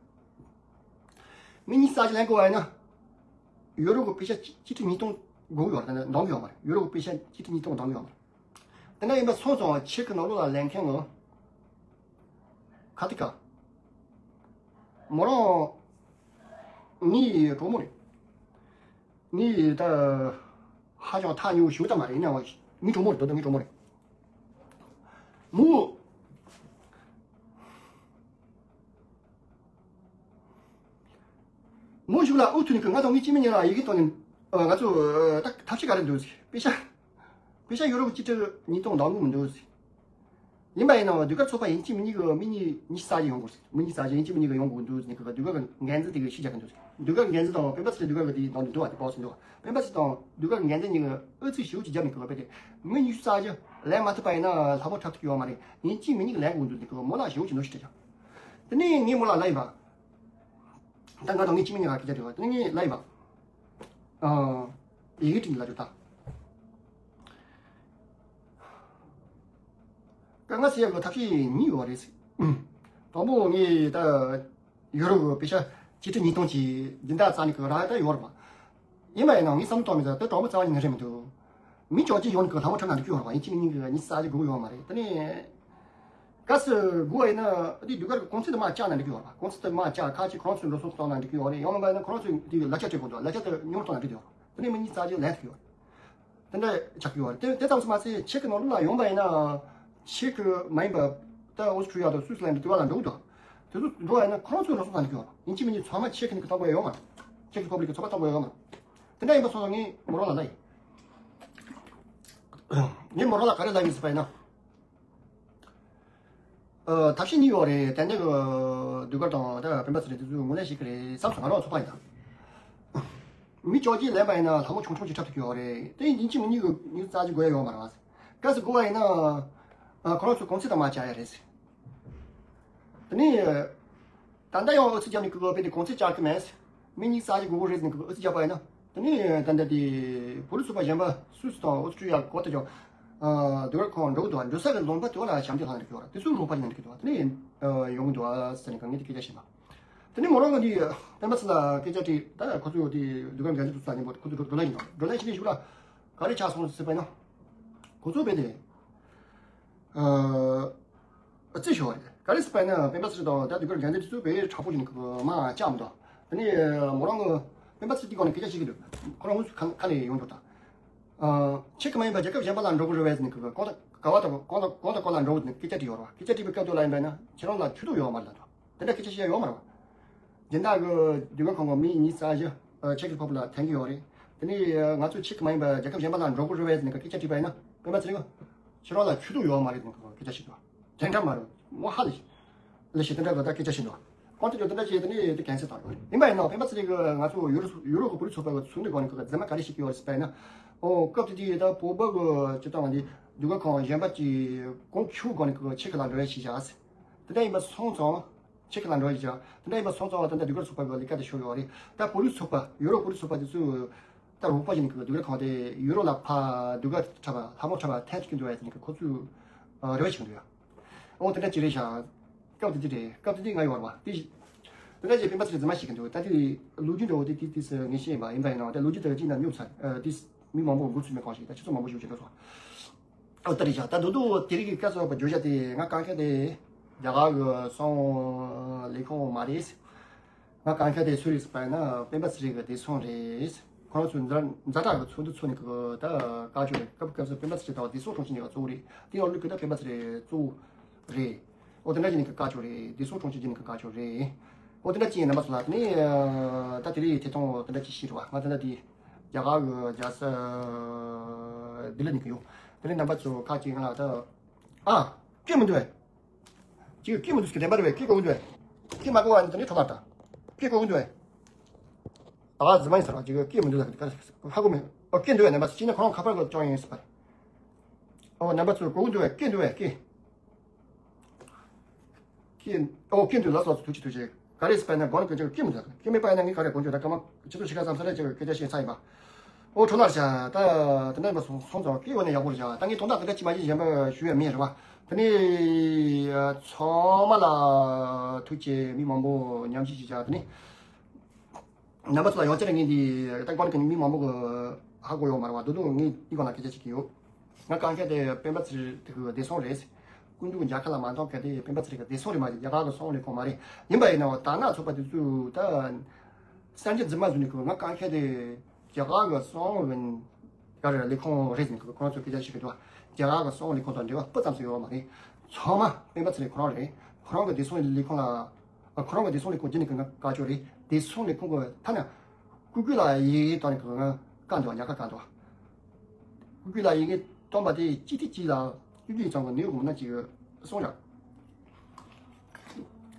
མི་ཉི་ཤུ་རྩ་བཞི་ལེན་དགོས་ཡ་ན། ཡོ་རོབ་ཀྱི་པེ་ཤག་གཅིག་ཁྲི་ཉིས་སྟོང་འགོར་གྱི་ཡོད་རེད། འདང་གི་ཡོད་མ་རེད། ཡོ་རོབ་ཀྱི་པེ་ཤག་གཅིག་ཁྲི་ཉིས་སྟོང་འདང་གི་ཡོད་མ་རེད། དེ་འདྲ་ཡིན་པ་སོང་ཙང་ཆེ་ཁག་ནང་ལོགས་ལ་ལེན་མཁན་ངོ་། ཁ་ཏི་ཀ་མོ་རང་ངའི་གྲོགས་མོ་རེད། ངའི་ད་ཧ་ཅང་ཐག་ཉེ་བོ་ཞུ་ད་མ་རེད། ཡིན་ནའང་ངའི་གྲོགས་མོ་རེད། ད་ངའི་གྲོགས་མོ་རེད། མོ། མོ་གཞུག་ལ་ཨུ་ཐུག་ནས་ཁོས་ང་དང་ངའི་སྐྱེ་དམན་གཉིས་ལ་ཡི་གེ་བཏང་ནས་ཨ་ང་ཚོ་ད་ཐབས་ཤེས་ག་རེ་འདུག་ཟེར། པེ་ཤག་པེ་ཤག་ཡོ་རོབ་གཅིག་ཁྲི་ཉིས་སྟོང་འདང་གི་མི་འདུག་ཟེར། ཡིན་པ་ཡིན་ནའང་ཟློས་གར་ཚོགས་པ་ཡིན་གཅིག་མིན་གཉིས་ཀྱི་མི་གཉིས་ཉི་ཤུ་རྩ་བཞི་ཡོང་དགོས་ཟེར། མི་ཉི་ཤུ་རྩ་བཞི་ཡིན་གཅིག་མིན་གཉིས་ཀྱི་ཡོང་དགོས་འདུག་ཟེར་ནས་ཁོས་ཟློས་གར་འགན་འཛིན་དེ་གི་ཤུགས་རྒྱག་གི་འདུག་ཟེར། ཟློས་གར་འགན་འཛིན་དང་སྤེན་པ་ཚེ་རིང་ཟློས་གར་གི་དེའི་ནང་དུ་འདུག་བ། དེ་པའོ་སི་འདུག་བ། སྤེན་པ་ཚེ་རིང་དང་ཟློས་གར་གི་འགན་འཛིན་གཉིས་ཀྱི་ཨུ་ཚུགས་ཞེ་པོ་ཅིག་བརྒྱབ་ནས་ཁོས་པེ་དེ་མི་ཉི་ཤུ་རྩ་བཞི་ལེན་མ་ཐུབ་པ་ཡིན་ན་ལྷག་པར་འཁྲབ་ཐུབ་ཀྱི་ཡོད་མ་རེད། ཡིན་གཅིག་མིན་གཉིས་ཀྱི་ལེན་དགོས་འདུག་ཟེར་ནས་ཁོས་མོ་ལ་ཞེ་པོ་ཅིག་གནོན་ཤུགས་སྤྲད་ཀྱང་། དེ་ནས་ངས་མོ་ལ་ལབ་ཡིན་པ། ད་ང་དང་ངའི་སྤྱི་མི་གཉིས་ཀ་སྐད་ཆ་དྲིས་པ། དེ་ནས་ངས་ལབ་ཡིན་པ། ཨ། ཡི་གེ་བྲིས་ནས་ལབ་རྒྱུ་ད། དཀའ་ངལ་སེལ་ཡག་གི་ཐབས་ཤེས་གཉིས་ཡོད་རེད། དང་པོ་ངས་ད་ཡུ་རོབ་ཀྱི་པེ་ཤ་ཆིག་ཁྲི་ཉིས་སྟོང་གི་སྦྱིན་བདག་རྩ་ནས་ཀྱི་རག་ད་ཡོད་རེད་པ། ཡིན་པ་ཡིན་ན་ངས་བསམ་བློ་གཏོང་མི་ཚར་དེ་གྲོགས་པོ་རྩ་བ་ཉིད་ནས་རེད་མི་འདུག་མི་ཅོག་ཅིག་ཡོང་གི་ལྷ་མོ་ཁྲོམ་ན་འགྲིག་གི་ཡོད་རེད་པ། ཡིན་གཅིག་མིན་གཉིས་ཀྱི་ཉི་ཤུ་རྩ་གཅིག་དགོས་ཀྱི་ཡོད་མ་རེད། དེ་ནས་གལ་སྲིད་དགོས་པ་ཡིན་ན་དེ་ཟློས་གར་གྱི་གུང་ཚིགས་དེ་མར་བཅག་ན་འགྲིག་གི་ཡོད་རེད་པ། གུང་ཚིགས་དེ་མར་བཅག་ཁ་ཅིག་ཁོ་རང་ཚོའི་འགྲོ་སོང་གཏོང་ན་འགྲིག་གི་ཡོད་རེད། ཡང་མིན་པ་ཡིན་ན་ཁོ་རང་ཚོའི་དེ་ལག་ཆ་སྤྲད་དགོས་འདུག་ལག་ཆ་དེ་ཉུང་རུ་གཏོང་ན་འགྲིག་གི་ཡོད་རེད། དེ་ནས་མི་གཉིས་རྩ་གཅིག་ལེན་ཐུབ་ཀྱི་ཡོད་རེད། དེ་འདྲ་ཆགས་ཀྱི་ཡོད་རེད། དེ་དེ་ཙམ་ཞིག་མ་ཟད་ཆེ་ཁི་ནང་ལོགས་ལ་ཡོང་པ་ཡིན་ན། ཆེ་ཁི་མ་ཡིན་པ་ད་ཨོ་སི་ཁྲུ་ལི་ཡ་དང་སུད་སི་ལན་དང་དེ་བ་ལ་འགྲོ་གི་འདུག་དེ་ཚོ་འགྲོ་བ་ཡིན་ན་ཁོ་རང་ཚོའི་རོགས་ཚོགས་ཚང་འགྲིག་གི་ཡོད་རེད། ཡིན་གཅིག་མིན་གཉིས་ཚང་མ་ཆེ་ཁི་ནས་གཏོང་དགོས་ཡོད་མ་རེད། ཆེ་ཁི་ལི་པབ་ལིག་གི་ཚོགས་པ་གཏོང་དགོས་ཡོད་མ་རེད། དེ་འདྲ་ཡིན་པ་སོང་ཙང་ངས་མོ་རང་ལ་ལབ་ཡིན། ངས་མོ་རང་ལ་ག་རེ་ལབ་ཡིན་ཟེར་བ་ཡིན་ན། ཨ། ཐབས་ཤེས་གཉིས་ཡོད་རེད། ཏན་ཏན་གྱི་ཟློས་གར་དང་ད་སྤེན་པ་ཚེ་རིང་དེ་ཚོས་ངོས་ལེན་བྱེད་ཀྱི་རེད་བསམ་སོང་། ང་རང་ཚོགས་པ་ཡིན་ད། མི་ཅོག་ཅིག་ལེན་པ་ཡིན་ན་ལྷ་མོ་ཆུང་ཆུང་ཅིག་འཁྲབ་ཐུབ་ཀྱི་ཡོད་རེད། དེ་ཡིན་གཅིག་མིན་གཉིས་ཀྱི་ཉི་ཤུ་རྩ་གཅིག་དགོས་ཡ་ཡོད་མ་རེད་པ། གལ་སྲིད་དགོས་པ་ཡིན་ན། ཨ། ཁོ་རང་ཚོའི་གུང་ཚིགས་དང་མར་བཅག་ཡ་རེད། དེ་ནས། ད་ལྟ་ཡང་ཨུ་ཚུགས་རྒྱབ་ནས་ཁུ་གོ་པེ་དེ་གུང་ཚིགས་བཅག་གི་མེད། མི་གཉིས་རྩ་གཅིག་དགོས་ཀྱི་རེད་ཟེར་ནས་ཁུ་གོ་ཨུ་ཚུགས་རྒྱབ་པ་ཡིན་ན། དེ་ནས་ད་ལྟ་དེ་བོད་རིགས་ཚོགས་པ་གཞན་པ་སུད་སི་དང་ཨོ་སི་ཀྲི་ཡ་གོ་ད་ཅོག་ཨ། ཟློས་གར་ཁང་འགྲོ་གི་འདུག་འགྲོ་ས་གི་ལུང་པ་དེ་བ་ལ་ཞབས་འདེགས་ལྷག་ན་འགྲིག་གི་ཡོད་རེད། དེ་ཚོའི་རོགས་པ་ཡིན་ན་འགྲིག་གི་འདུག་དེ་ནས་ཡོང་གི་འདུག་ཟེར་ནས་ངས་དེ་སྐད་ཆ་བཤད་པ། དེ་ནས་མོ་རང་གི་འདི་སྤེན་པ་ཚེ་རིང་ལ་སྐད་ཆ་དྲིས། ད་ཁོ་ཚོས་དེ་ཟློས་གར་འགན་འཛིན་དུ་ས་ཉིན་པོ་ཁོ་ཚོ་བགྲོ་གླེང་ཡིན་ནོ། བགྲོ་གླེང་བྱས་ནས་གཞུག་ལ་ག་རེ་ཆགས་སོང་ཟེར་བ་ཡིན་ན། ཁོ་ཚོ་བས་དེ། ཨ། རྩིས་ཞུ་བ་རེད། ག་རེ་ཟེར་བ་ཡིན་ན་སྤེན་པ་ཚེ་རིང་དང་ད་ཟློས་གར་འགན་འཛིན་དེ་ཚོ་བས་དྲག་པོ་ཞིག་ནས་མར་བཅག་མི་འདུག་དེ་ནས་མོ་རང་གི་སྤེན་པ་ཚེ་རིང་དེ་སྒང་ནས་སྐད་ཆ་བཤད་ཀྱི་འདུག་ཁོ་རང་དངོས་སུ་ཁ་ཁ་ནས་ཡོང་འགྲོ་དང་། ཨ། ཆེ་གི་མ་ཡིན་པ་རྒྱལ་ཁབ་གཞན་པ་ལ་འགྲོ་གི་རེད་པས་ཟེར་ནས་གི་གང་དང་ག་བ་དང་གང་དང་གང་དང་གང་ལ་འགྲོ་གི་ཟེར་ནས་སྐད་ཆ་དྲིས་ཡོད་རེད་པ། སྐད་ཆ་དྲིས་པའི་སྐབས་དེ་ལ་ཡིན་པ་ཡིན་ན་ཁྱེད་རང་ལ་ཆོད་དོ་ཡོད་མ་རེད་ལབ་འདུག་དེ་འདྲ་སྐད་ཆ་བཤད་ཡོད་མ་རེད་པ། སྦྱིན་བདག་གི་ཟློས་གར་ཁང་གི་མི་གཉིས་རྩ་བཞི་ཆེ་གི་ཕོབ་ལ་འཐེན་གི་ཡོད་རེད། དེ་ནས་ང་ཚོ་ཆེ་གི་མ་ཡིན་པ་རྒྱལ་ཁབ་གཞན་པ་ལ་འགྲོ་གི་རེད་པས་ཟེར་ནས་སྐད་ཆ་དྲིས་པ་ཡིན་ན་སྤེན་པ་ཚེ་རིང་གིས་ཁྱེད་རང་ལ་ཆོད་དོ་ཡོད་མ་རེད་ཟེར་ནས་སྐད་ཆ་བཤད་འདུག་དེ་འདྲ་མ་རེད། ངོ་ཧ་ལས་ཤིག་ལས་ཤིག་དེ་འདྲ་གི་ད་སྐད་ཆ་བཤད་འདུག་ཁོང་ཚོས་ཀྱང་དེ་འདྲ་བྱས་དེ་ནས་དེ་གན་སེལ་བཏང་ཡོད་རེད། ཡིན་པ་ཡིན་ན་སྤེན་པ་ཚེ་རིང་གིས་ང་ཚོ་ཡུ་རོ་ཡུ་རོ་གི་བོད་རིགས་ཚོགས་པ་གི་ཚོགས་འདུའི་སྒང་ནས་ཁོ་གི་རྫུན་མ་ག་རེ་བཤད་ཀྱི་ཡོད་རེད་ཟེར་བ་ཡིན་ན། ཨོ་སྐབས་དེ་དུས་ད་བོད་པ་གི་སྤྱི་བཏང་བ་འདི་ཟློས་གར་ཁང་གཞན་པ་གྱིས་གོང་ཆུང་སྒང་ནས་ཁོ་ཆེ་ཁ་ལ་འགྲོ་ཡ་བྱེད་བཞག་ཟེར། དེ་འདྲ་ཡིན་པ་སོང་ཙང་། ཆེ་ཁ་ལ་འགྲོ་ཡ་བྱེད་བཞག་དེ་འདྲ་ཡིན་པ་སོང་ཙང་ད་ལྟ་ཟློས་གར་ཚོགས་པ་གི་ལས་ཀ་དེ་ཤོར་ཡོད་རེད། ད་བོད་རིགས་ཚོགས་པ་ཡུ་རོ་བོད་རིགས་ཚོགས་པ་དེ་ཚོས་ད་རོགས་པ་ཡིན་གི་ཟློས་གར་ཁང་དེ་ཡུ་རོ་ལ་ཕར་ཟློས་གར་འཁྲབ་པ་ལྷ་མོ་འཁྲབ་པ་འཐེན་ཐུབ་ཀྱི་འདུག་ཡ་ཟེར་ནས་ཁོ་ཚོས་རེ་བ་བྱེད་ཀྱི་འདུག་ཡ། ཨོ་དེ་འདྲ་ཅིག་རེད་ཤག་སྐབས་དེ་དུས་རེད། སྐབས་དེ་དུས་ང་ཡོད་རེད་པ། དེ་དེ་འདྲ་ཅིག་སྤེན་པ་ཚེ་རིང་རྫུན་མ་བཤད་ཀྱི་འདུག་ད་དེ་ལོ་རྒྱུས་འདྲ་བོ་དེ་དེ་དེ་ངས་ཤེས་ཡིན་པ། ཡིན་པ་ཡིན་ན་ད་ལོ་རྒྱུས་དེ་གཅིག་ན་སྙོབ་ཚར། དེ་མི་མང་པོ་འགོ་ཚུགས་མེད་གང་ཞིག་ད་ཆུ་ཚོད་མང་པོ་ཞིག་ཅིག་འགྲོ་སོང་། ཨོ་ད་རེད་ཤག་ད་དུང་དུང་དེ་རིང་གི་སྐབས་སུ་བརྗོད་བྱ་དེ་ང་གང་ཁེ་དེ་རྒྱ་གར་གི་སོང་ལས་ཁུངས་མ་རེད། ང་གང་ཁ་དེ་སུ་རེད་ཟེར་བ་ཡིན་ན་སྤེན་པ་ཚེ་རིང་གི་བདེ་སྲུང་རེད། ཁོ་རང་ཚོའི་ཛ་ཛ་དྲག་གི་ཚོགས་འདུ་ཚོགས་ནས་གི་ད་བཀའ་ཆོས་རེད། སྐབས་སྐབས་སུ་སྤེན་པ་ཚེ་རིང་དང་བདེ་སྲུང་དྲུང་ཆེ་གཉིས་ཀ་གཙོ་བོ་རེད། དེ་ཡང་ལུགས་ཀྱི་ད་སྤེན་པ་ཚེ་རིང་གཙོ་བོ་རེད། ཨོ་དེ་འདྲ་བྱས་ནས་གི་བཀའ་ཆོས་རེད། བདེ་སྲུང་དྲུང་ཆེ་བྱས་ནས་གི་བཀའ་ཆོས་རེད། ཨོ་དེ་འདྲ་བྱས་ནས་རྣམ་པ་ཚོ་ལ་དེ་ནས་ད་དེ་རིང་ཐད་གཏོང་དེ་འདྲ་ཅིག་བྱས་རེད་པ། ང་ད་ལྟ་དེ་རྒྱ་གར་གི་རྒྱལ་ས་ལྡི་ལི་ནས་གི་ཡོང་། དེ་ནས་རྣམ་པ་ཚོ་ཁ་ཅིག་ང་ལ་ད་ཨ་སྐད་མི་འདུག་པས། ཅིག་སྐད་མི་འདུག་ཟེར་གི་བདེན་པ་རེད་པས། སྐད་གོ་གི་འདུག་པས། སྐད་མ་གོ་བ་ནི་ད་ནི་ཁྲོ་བར་ད། སྐད་གོ་གི་འདུག་པས། ད་ག་རྫུན་མ་ཡིན་ཟེར་བ་ཅིག་སྐད་མི་འདུག་ཟེར་གི་ཧ་གོ་མེད། ཨོ་སྐད་འདུག་པས། རྣམ་པ་ཚོ་གཅིག་ནི་ཁོ་རང་ཁ་པར་གི་སྐྱོན་ཡིན་ཟེར་པ་རེད། ཨོ་རྣམ་པ་ཚོ་གོ་གི་འདུག་པས། སྐད་འདུག་པས་སྐད། སྐད། ཨོ་སྐད་འདུག་ལགས་སོ། ཐུགས་རྗེ་ཆེ། ག་རེ་ཟེར་བ་ན་སྒང་ནས་སྐད་ཆ་སྐད་མི་འདུག་སྐད་མེད་པ་ཡིན་ན་ངས་ག་རེ་གོ་རྒྱུ། ད་སྐར་མ་ཆུ་ཚོད་ཕྱེད་ཀ་ཙམ་ས་ལ་ཅིག་སྐད་ཆ་བཤད་ཚར་ཡིན་པ། ཨོ་ཁྲོ་ལར་བྱ། ད་དེ་འདྲ་ཡིན་པ་སོང་སོང་ཙང་སྐད་འོ་ན་ཡག་པོ་རེད་བྱ། ད་ངས་དོན་དག་དེ་འདྲ་ཅི་མ་ཅི་གཞན་པ་ཞུ་ཡ་མེད་རེད་བ། དེ་ནས་ཚང་མ་ལ་ཐུགས་རྗེ་ཆེ། མི་མང་པོ་མཉམ་ཞུགས་བྱས་བྱ། དེ་ནས་རྣམ་པ་ཚོ་ལ་ཡང་བསྐྱར་ངས་འདི་ད་སྒང་ནས་མི་མང་པོ་གི་ཧ་གོ་ཡོད་མ་རེད་བ། ད་དུང་ངས་འདི་སྒང་ལ་སྐད་ཆ་བཤད་ཀྱི་ཡོད། ང་གང་ཤར་དེ་སྤེན་པ་ཚེ་རིང་དེ་གི་བདེ་སྲུང་རེད། སྐུ་མདུན་རྒྱལ་ཁབ་ལ་མ་གཏོགས་གལ་ཏེ་སྤེན་པ་ཚེ་རིང་གི་བདེ་སྲུང་རེད་མ་གཏོགས་རྒྱ་གར་གི་སྲུང་ལས་ཁུངས་མ་རེད། ཡིན་པ་ཡིན་ནའང་དར་ནག་ཚོགས་པ་དེ་ཚོས་ད་གསར་འགྱུར་རྫུན་མ་བཟོས་ནས་གི་ང་གང་ཤར་དེ་རྒྱ་གར་གི་སྲུང་ལས་ག་རེ་ལས་ཁུངས་རེད་ཟེར་ནས་གི་ཁོ་རང་ཚོས་སྐད་ཆ་བཤད་གི་འདུག་རྒྱ་གར་གི་སྲུང་ལས་ཁུངས་དང་འབྲེལ་བ་སྤུ་ཙམ་ཞིག་ཡོད་མ་རེད། ཚང་མ་སྤེན་པ་ཚེ་རིང་ཁོ་རང་རེད། ཁོ་རང་གི་བདེ་སྲུང་ལས་ཁུངས་ལ། ཨ། ཁོ་རང་གི་བདེ་སྲུང་ལས་ཁུངས་བརྒྱུད་ནས་གི་ང་བཀའ་ཆོས་རེད། བདེ་སྲུང་ལས་ཁུངས་གི་ཐ་ན་སྐུ་སྒེར་ལ་ཡི་གེ་བཏང་ནས་གི་ང་བཀའ་འདུག་ཉག་ཁ་བཀའ་འདུག་སྐུ་སྒེར་ལ་ཡི་གེ་བཏང་པ་དེ་གཅིག་དེ་གཅིག་ལ་སྐུ་སྒེར་ཚང་གི་ནུས་གོང་ན་ཅིག་གསུང་ར།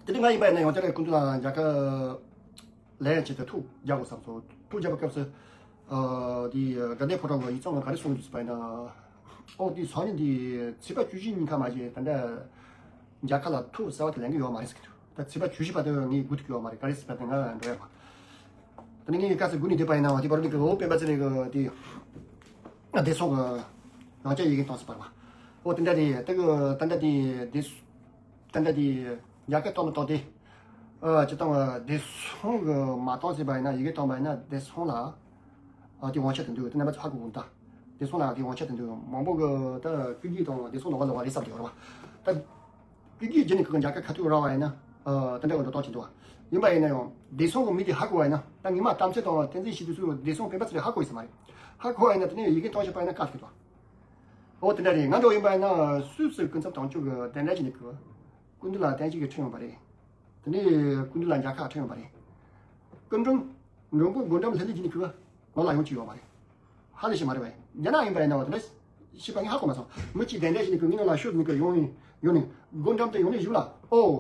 དེ་ནས་ང་ཡིན་པ་ཡིན་ན་ཡང་བསྐྱར་སྐུ་མདུན་ལ་མཇལ་ཁ་ལེན་ཡ་ཆེད་དུ་ཐུགས་རྒྱག་དགོས་བསམ་སོང་། ཐུགས་རྒྱག་པའི་སྐབས་སུ། ཨ། དེ་དགའ་ལྡན་ཕོ་བྲང་གི་ཡིག་ཚང་ལ་ག་རེ་གསུངས་འདུག་ཟེར་བ་ཡིན་ན། ཨོ་དེ་སང་ཉིན་དེ་ཚེས་པ་བཅུ་བཞི་ཉིན་ཁ་མ་བྱས་ད་ལྟ་མཇལ་ཁ་ལ་ཐུགས་གསལ་བ་དེ་ལེན་གི་ཡོད་མ་རེད་ཟེར་གི་འདུག་ད་ཚེས་པ་བཅུ་བཞི་བར་དུ་ངས་སྒུག་ཐུབ་ཀྱི་ཡོད་མ་རེད། ག་རེ་ཟེར་བ་དེ་ང་འགྲོ་ཡ་མ། ད་ནི་ངས་སྐབས་སུ་སྒུག་ནས་བསྡད་པ་ཡིན་ན་དེ་བར་དུ་ནི་གི་ཨོ་སྤེན་པ་ཚེ་རིང་གི་དེ་བདེ་སྲུང་གི་ཡང་བསྐྱར་ཡི་གེ་བཏང་ཟེར་བ་རེད་པ། ཨོ་དེ་འདྲ་རེད། དེ་གི་ད་ལྟ་དེ་བདེ་སྲུང་ད་ལྟ་དེ་ཡ་གི་གཏོང་མི་གཏོང་དེ། ཨ་སྤྱིར་བཏང་བདེ་སྲུང་གི་མ་གཏོང་ཟེར་བ་ཡིན་ན་ཡི་གེ་གཏོང་བ་ཡིན་ན་བདེ་སྲུང་ལ་ཨ་དེ་དབང་ཆ་དེ་འདུག་དེ་རྣམ་པ་ཚོ་ཧ་གོ་གི་འདུག་བདེ་སྲུང་ལ་དེ་དབང་ཆ་དེ་འདུག་མང་པོ་གི་ད་སྤུ་གུ་དང་བདེ་སྲུང་ལོགས་ཀ་ལོགས་ཀ་རེད་བསམ་གྱི་ཡོད་རེད་པ། ད་སྤུ་གུ་བརྒྱུད་ནས་ཁོ་གི་མཇལ་ཁ་ཁ་ཐུག་རག་པ་ཡིན་ན་ཨ་དེ་འདྲ་གི་འགྲོ་སྟངས་ཅིག་འདུག་པ། ཡིན་པ་ཡིན་ན་ཡང་བདེ་སྲུང་གི་མི་དེ་ཧ་གོ་བ་ཡིན་ན། ད་ངས་མ་གཏམ་ཚོད་དང་བསྟན་འཛིན་ཞིག་དུས་ཚོད་བདེ་སྲུང་སྤེན་པ་ཚེ་རིང་ཧ་གོ་ཡོད་ས་མ་རེད། ཧ་གོ་བ་ཡིན་ན་དེ་ནས་ཡི་གེ་གཏོང་བྱེད་པ་ཡིན་ན་དཀའ་ཟེར་གི་འདུག་པ། ཨོ་དེ་འདྲ་རེད། ང་འདྲ་ཡིན་པ་ཡིན་ན་སུད་སི་སྐུ་ཚབ་དོན་གཅོད་ཀྱི་གདན་འདྲེན་བྱས་ནས་ཁོ་སྐུ་མདུན་ལ་གདན་ཞུ་གི་ཕྲད་ཡོང་པ་རེད། དེ་ནས་སྐུ་མདུན་ལ་མཇལ་ཁ་ཕྲད་ཡོང་པ་རེད། སྐུ་མགྲོན། མགྲོན་པོ་སྒོ་འགྲམ་ལྷོད་ལྷོད་བྱས་ནས་ཁོ་ནང་ལ་ཡོང་རྒྱུ་ཡོད་མ་རེད། ཧ་ལས་ཤིག་མ་རེད་པས། རྒྱ་ནག་ཡིན་པ་ཡིན་ན་འོ་དེ་འདྲ་ཞེས་པ་ངས་ཧ་གོ་མ་སོང་། མི་གཅིག་གདན་འདྲེན་བྱས་ནས་ཁོ་ངའི་ནང་ལ་ཤོག་ཟེར་ནས་ཁོ་ཡོང་ནས་ཡོང་ནས་སྒོ་འགྲམ་དུ་ཡོང་ནས་གཞུག་ལ་ཨོ།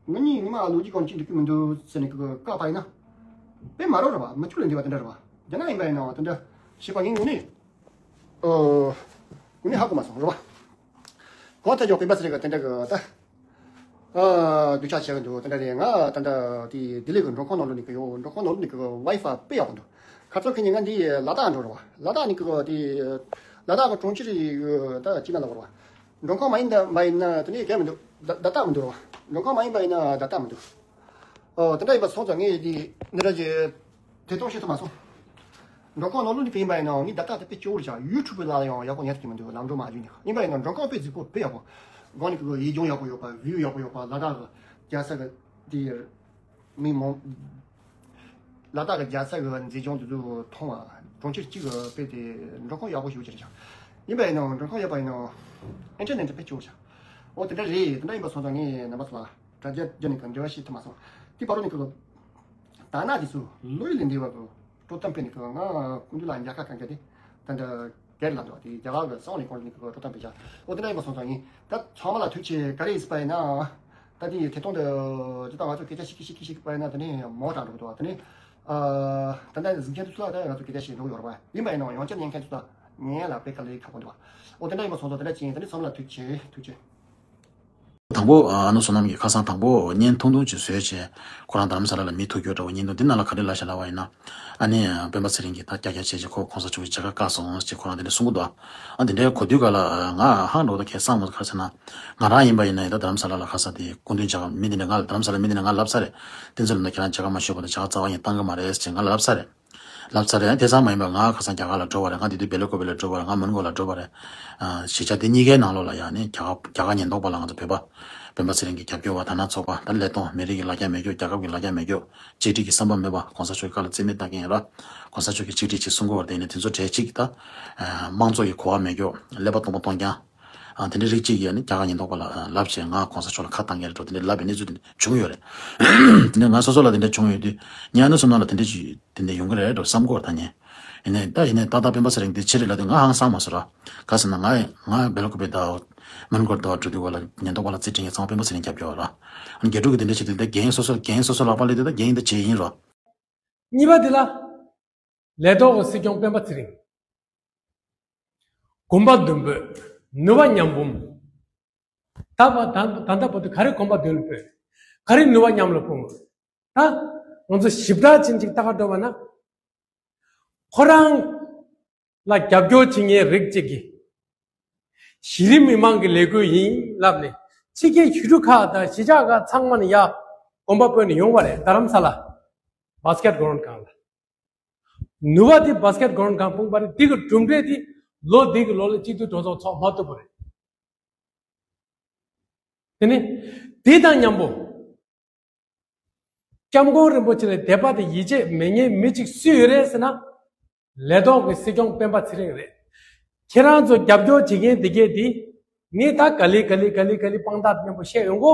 ང་གཉིས་ཉི་མ་ལོ་རྒྱུས་གང་ཅི་འགྲིག་གི་མི་འདུག་ཟེར་ནས་ཁོ་བཀག་པ་ཡིན་ན། དཔེ་མ་རོགས་རེད་པ། མི་ཕྱུགས་ལས་འདས་པ་དེ་འདྲ་རེད་པ། རྒྱ་ནག་ཡིན་པ་ཡིན་ན་འོ་དེ་འདྲ་ཞེས་པ་ངས་དངོས་གནས། ཨོ། དངོས་གནས་ཧ་གོ་མ་སོང་རེད་པ། གང་ལྟར་ཀྱང་སྤེན་པ་ཚེ་རིང་གི་དེ་འདྲ་གི་ད། ཨ། སྡུག་ཅག་བྱས་ཀྱི་འདུག་དེ་འདྲ་རེད། ང་ད་ལྟ་དེ་ལྡི་ལི་གི་མགྲོན་ཁང་ནང་ལོགས་ནས་ཀྱི་ཡོད། མགྲོན་ཁང་ནང་ལོགས་ནས་ཀྱི་ཝའི་ཧྥའི་དཔེ་ཡག་པོ་འདུག་ཁ་སང་ཁེ་ཉིན་ང་འདི་ལ་དྭགས་འགྲོ་རེད་པ། ལ་དྭགས་ནས་ཀྱི་དེ་ལ་དྭགས་ཀྱི་གྲོང་ཁྱེར་ཡི་ད་ཅི་ན་ལ་བར་བ། མགྲོན་ཁང་མ་ཡིན་ད་མ་ཡིན་ན་དེ་ནས་གལ་མི་འདུག་ད་ད་ལྟ་མི་འདུག་རེད་པ། མགྲོན་ཁང་མ་ཡིན་པ་ཡིན་ན་ད་ལྟ་མི་འདུག་ཨོ་དེ་འདྲ་ཡིན་པ་སོང་ཙང་ངས་འདི་འདི་འདྲ་གི་དེ་གཏོང་ཤེས་ཐུབ་མ་སོང་། མགྲོན་ཁང་ནང་ལོགས་ནས་ཀྱི་ཡིན་པ་ཡིན་ནའང་ངས་ད་ལྟ་དེ་དཔེ་སྐྱོ་བོ་རེད་ཤག་ཡུ་ཊུབ་ལ་ཡང་ཡག་པོ་ཉར་ཐུབ་ཀྱི་མི་འདུག་ལམ་འགྲོ་མ་བརྒྱུད་ནས། ཡིན་པ་ཡིན་ནའང་མགྲོན་ཁང་དཔེ་རྫིག་པོ་དཔེ་ཡག་པོ། སྒང་ནས་ཀྱི་ཡིག་རྒྱུགས་ཡག་པོ་ཡོད་པ། བིའུ་ཡག་པོ་ཡོད་པ། ལ་དྭགས་ཀྱི་རྒྱལ་ས་གི་དེ་མི་མང་། ལ་དྭགས་ཀྱི་རྒྱལ་ས་གི་མཛེས་ལྗོངས་དེ་ཚོ་མཐོང་བ། གྲོང་ཁྱེར་གཅིག་གི་དཔེ་དེ་མགྲོན་ཁང་ཡག་པོ་ཞེ་པོ་ཅིག་རེད་ཤག་ཡིན་པ་ཡིན་ནའང་མགྲོན་ཁང་ཡོད་པ་ཡིན་ནའང་ཨིན་ཊར་ནེཊ་དེ་དཔེ་སྐྱོ་བོ་ཤག་ཨོ་དེ་འདྲ་རེད། དེ་འདྲ་ཡིན་པ་སོང་ཙང་ངས་རྣམ་པ་ཚོ་ལ་དྲ་རྒྱ་བརྒྱུད་ནས་ཀྱི་འབྲེལ་བ་ཞིག་ཐུབ་མ་སོང་། དེ་བར་དུ་ནས་ཀྱི་ད་ནང་དེ་ཚོ་ལོ་ཡི་ལས་འདས་པ་གི་སྤྲོ་སྟངས་སྤེལ་ནས་ཀྱི་ང་སྐུ་མདུན་ལ་མཇལ་ཁ་གང་ག་དེ་ད་འདྲ་སྒེར་ལ་འདུག་དེ་རྒྱ་གར་གི་སང་ནས་ཁོང་ནས་ཀྱི་སྤྲོ་སྟངས་སྤེལ་བྱ། ཨོ་དེ་འདྲ་ཡིན་པ་སོང་ཙང་ངས་ད་ཚང་མ་ལ་ཐུགས་རྗེ་ཆེ། ག་རེ་ཡིན་ཟེར་བ་ཡིན་ན། ད་དེ་ཐད་གཏོང་དུ་ཇི་ལྟར་ང་ཚོ་སྐད་ཆ་བཤད་ཀྱི་བཤད་ཀྱི་བཤད་ཀྱི་པ་ཡིན་ན་དེ་ནས་མོ་དྲག་འགྲོ་གི་འདུག་དེ་ནས་ཨ་ད་ལྟ་གཟིགས་མཁན་ཚོ་ལ་ད་ང་ཚོ་སྐད་ཆ་བཤད་འགྲོ་གི་ཡོད་རེད་པ། ཡིན་པ་ཡིན་ནའང་ཡང་བསྐྱར་ཉན་མཁན་ཚོ་ལ་ཉན་ཡ་ལ་དཔེ་དཀའ་ལས་ཁག་པོ་འདུག་ཨོ་དེ་འདྲ་ཡིན་པ་སོང་ཙང་དེ་འདྲ་བྱས་ཡིན། དེ་ནས་ཚང་མ་ལ་ཐུགས་རྗེ་ཆེ། ཐུགས་རྗེ་ཆེ། དང་པོ་ཨ་ནུ་བསོད་ནམས་ཀྱིས་ཁ་སང་དང་པོ་བརྙན་ཐུང་ཐུང་ཅིག་བཟོས་བྱས། ཁོ་རང་རྡ་རམ་ས་ལ་ལ་མི་ཐུག་རྒྱུ་འདྲ་བོ་བརྙན་ཐུང་འདི་ནང་ལ་ག་རེ་ལབ་བཞག་ལབ་པ་ཡིན་ན། ཨ་ནི་སྤེན་པ་ཚེ་རིང་གིས་ད་ཀྱག་ཀྱག་བྱས་བྱས་ཁོ་གོང་ས་མཆོག་གི་མཇལ་ཁ་བཀག་སོང་ཞེས་ཁོ་རང་དེ་འདྲ་གསུང་གི་འདུག་ཨ་དེ་འདྲའི་གོ་དུས་ག་ལ་ང་ཧང་འགྲོ་ད་ཁས་བསམ་མ་ཁ་ཟེར་ན། ང་རང་ཡིན་པ་ཡིན་ན་ཡིན་ད་རྡ་རམ་ས་ལ་ལ་ཁ་ས་དེ་སྐུ་མདུན་མཇལ་ཁ་མི་འདི་འདྲ་ང་ལ་རྡ་རམ་ས་ལ་མི་འདི་འདྲ་ང་ལབ་ཚར་རེད། བསྟན་འཛིན་ལ་ན་ཁྱེད་རང་མཇལ་ཁ་མ་ཞུས་པ་དང་མཇལ་ཁ་རྩ་བ་ཡིན་བཏང་གི་མ་རེད་ཅེས་ང་ལ་ལབ་ཚར་རེད། ལབ་ཚར་རེད། དེ་ཙམ་མ་ཡིན་པར་ང་ཁ་སང་རྒྱ་གར་ལ་འགྲོ་བ་རེད། ང་དེ་དུས་སྦེལ་ཀོབ་ལ་འགྲོ་བ་རེད། ང་མོན་གྷོ་ལ་འགྲོ་བ་རེད། ཨ་གཞིས་ཆགས་དེ་གཉིས་ཀའི་ནང་ལོགས་ལ་ཡང་ནི་རྒྱ་གར་རྒྱ་གར་ཉེན་རྟོག་པ་ལ་ང་ཚོ་བོད་པ་སྤེན་པ་ཚེ་རིང་གི་རྒྱབ་སྐྱོར་བ་དར་ནག་ཚོགས་པ་ད་ལས་གཏོང་མི་རིགས་ཀྱི་ལ་རྒྱ་མེད་རྒྱུ། རྒྱལ་ཁབ་ཀྱི་ལ་རྒྱ་མེད་རྒྱུ། གཅིག་སྒྲིལ་གྱི་བསམ་པ་མེད་པ། གོང་ས་མཆོག་གི་བཀའ་ལ་རྩིས་མེད་བཏང་མཁན་ཡིན་ར། གོང་ས་མཆོག་གིས་གཅིག་སྒྲིལ་གྱིས་གསུང་དགོས་པ་དེ་ནི་དེ་ཚོ་གྲས་གཅིག་ད། དམངས་གཙོ་ཡི་གོ་བ་མེད་རྒྱུ། ཀླད་པ་སྟོང་པ་སྟོང་རྐྱང་། ཨ་དེ་འདྲའི་རིགས་གཅིག་གིས་ནི་རྒྱ་གར་ཉེན་རྟོག་པ་ལ་ལབ་བྱས་ང་གོང་ས་མཆོག་ལ་ཁ་བཏང་མཁན་རེད་འགྲོ། དེ་འདྲའི་ལབ་པའི་གནས་ཚུལ་དེ་འདྲ་བྱུང་ཡོད་རེད། དེ་ནས་ང་སོ་སོ་ལ་དེ་འདྲ་བྱུང་ཡོད་དུས་ཉན་ནུ་སོ་ནང་ལ་དེ་འདྲ་ཞིག་དེ་འདྲ་ཡོང་གི་རེད་འགྲོ་བསམ་གི་ཡོད་རེད་ད་ཉན། ཡིན་ནའི་ད་ཡིན་ནའི་ཏག་ཏག་སྤེན་པ་ཚེ་རིང་དེ་ཕྱི་རེད་ལབ་དུས་ང་ཧང་སང་མ་སོང་ར། ག་ཟེར་ན་ང་ང་སྦེལ་ཀོབ་པའི་ཟླ་བ། མོན་གྷོར་ཟླ་བ་འགྲོ་དུས་ག་ལ་ཉེན་རྟོག་པ་ལ་རྩིས་སྤྲད་མཁན་ཚང་མ་སྤེན་པ་ཚེ་རིང་རྒྱབ་སྐྱོར་བ་ར། ཨ་ནི་རྒྱ་ཕྲུག་གི་དེ་འདྲ་བྱེད་དུས་ད་རྒན་སོ་སོ་རྒན་སོ་སོ་ལག་པ་ལས་དེ་ད་རྒན་ཡིན་ད་བྱེད་ཡིན་ར། གཉིས་པ་དེ་ལ། ལས་ཐོག་གི་སྲིད་སྐྱོང་སྤེན་པ་ཚེ་རིང་། གོམ་པ་མདུན་སྤོས། ནུས་པ་མཉམ་སྤུངས། ད་བ་ད་ད་ལྟ་བར་དུ་ག་རེ་གོམ་པ་མདུན་ལ་སྤོས། ག་རེ་ནུས་པ་མཉམ་ལ་སྤུངས། ད་ང་ཚོ་ཞིབ་ཕྲ་ཕྱིན་ཅིག་ལྟ་ག་འགྲོ་བ་ན། ཁོ་རང་ལ་རྒྱབ་སྐྱོར་བྱེད་མཁན་རིགས་གཅིག་གིས། གཞི་རིམ་མི་མང་གི་ལས་འགུལ་ཡིན་ལབ་ནས་ཕྱི་རྒྱལ་ཡུལ་གྲུ་ཁག་དང་གཞིས་ཆགས་ཁག་ཚང་མ་ནས་ཡར་གོམ་པ་སྤོས་ནས་ཡོང་བ་རེད། རྡ་རམ་ས་ལ་བྷ་སི་ཀེཊ་གོ་ཌན་སྒང་ལ། ནུས་པ་དེ་བྷ་སི་ཀེཊ་གོ་ཌན་སྒང་སྤུངས་པ་རེད། དེ་གི་གྲུབ་འབྲས་དེ་ལོ་འདི་གི་ལོ་ལ་སྤྱི་འཐུས་གྲོས་ཚོགས་ཚོགས་མ་ཐུབ་པ་རེད། དེ་ནི་དེ་དང་མཉམ་པོ། སྐྱབས་མགོན་རིན་པོ་ཆེ་ལ་དད་པ་དང་ཡིད་ཆེས་མེད་མཁན་མི་གཅིག་སུ་ཡོད་རེད་ཟེར་ན། ལས་ཐོག་གི་སྲིད་སྐྱོང་སྤེན་པ་ཚེ་རིང་རེད། ཁྱེད་རང་ཚོ་རྒྱབ་སྐྱོར་བྱེད་མཁན་དེ་གས་དེ། ངས་ད་ག་ལེ་ག་ལེ་ག་ལེ་ག་ལེ་དཔང་རྟགས་མཉམ་པོ་བཤད་ཡོང་གོ།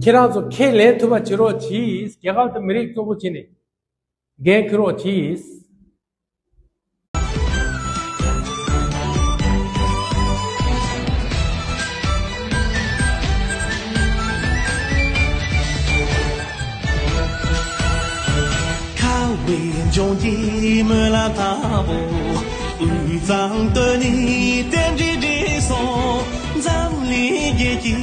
ཁྱེད་རང་ཚོ་ཁས་ལེན་ཐུབ་པ་བྱེད་རོགས་གྱིས། རྒྱལ་ཁབ་དང་མི་རིགས་གཙོ་བོ་བྱས་ནས། འགན་འཁུར་རོགས་གྱིས། ཁ་བའི་འབྱུང་གི་མི་ལ་ཐ་བོ། དབུས་གཙང་སྟོད་ནས་རྟེན་འབྲེལ་འགྲིག་སོང་། འཛམ་ རྒྱལ་གྱི་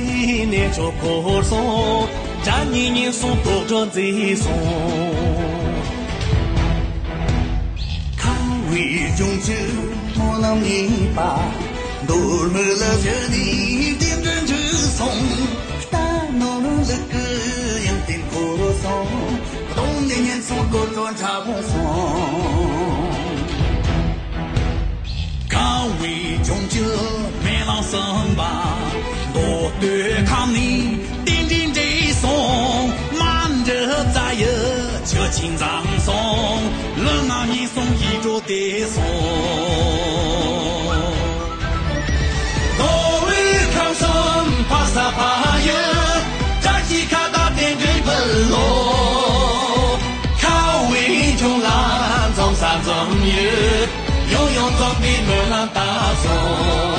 གནས་མཆོག་འཁོར་སོང་། བཅའ་གཉིས་ཉེན་སྲུང་དོག་སྒྲོ་མཛེས་སོང་། ཁ་བའི་ལྗོངས་ཀྱི་སྨོན་ལམ་ཉེས་པ། མདོ་སྨད་ལ་བཞུད་ནས་རྟེན་འབྲེལ་འགྲིག་སོང་། རྟ་ནོར་ལུག་གི་ཡང་རྟེན་འཁོར་སོང་། གདོང་ནས་ཉེན་སྲུང་སྒོ་ཁྲོད་འཁྲབ་སོང་། ཁ་བའི་ལྗོངས་ཀྱི་སྨོན་ལམ་གསུམ་པ། མདོ་སྟོད་ཁམས་ནས་རྟེན་འབྲེལ་འགྲིག་སོང་། མ་འདྲི་རྩ་ཡི་ཆུ་ཆེན་འཛོམས་སོང་། ལུས་ངག་ཉེན་སྲུང་ཡིད་འགྲོ་བདེ་སོང་། མདོ་དབུས་ཁམས་གསུམ་འཕགས་ས་འཕགས་ཡུལ། བཀྲ་ཤིས་ཁ་བཏགས་རྟེན་འབྲེལ་ཕུལ་ལོ། ཁ་བའི་ལྗོངས་ལ་འཛོམས་ས་འཛོམས་ཡུལ། ཡང་ཡང་འཛོམས་པའི་སྨོན་ལམ་བཏབ་སོང་།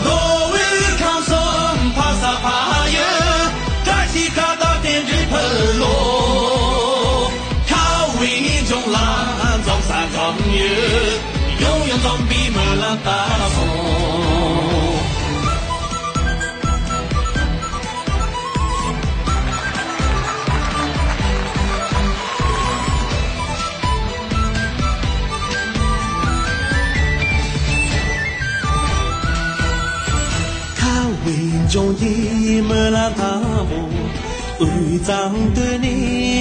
མདོ་དབུས་ཁམས་གསུམ་འཕགས་ས་འཕགས་ཡུལ། བཀྲ་ཤིས་ཁ་བཏགས་རྟེན་འབྲེལ་ཕུལ་ལོ། ཁ་བའི་ལྗོངས་ལ་འཛོམས་ས་འཛོམས་ཡུལ། ཡང་ཡང་འཛོམས་པའི་སྨོན་ལམ་བཏབ་སོང་། ཁ་བའི་ལྗོངས་ཀྱི་སྨོན་ལམ་དང་པོ། དབུས་གཙང་སྟོད་ནས་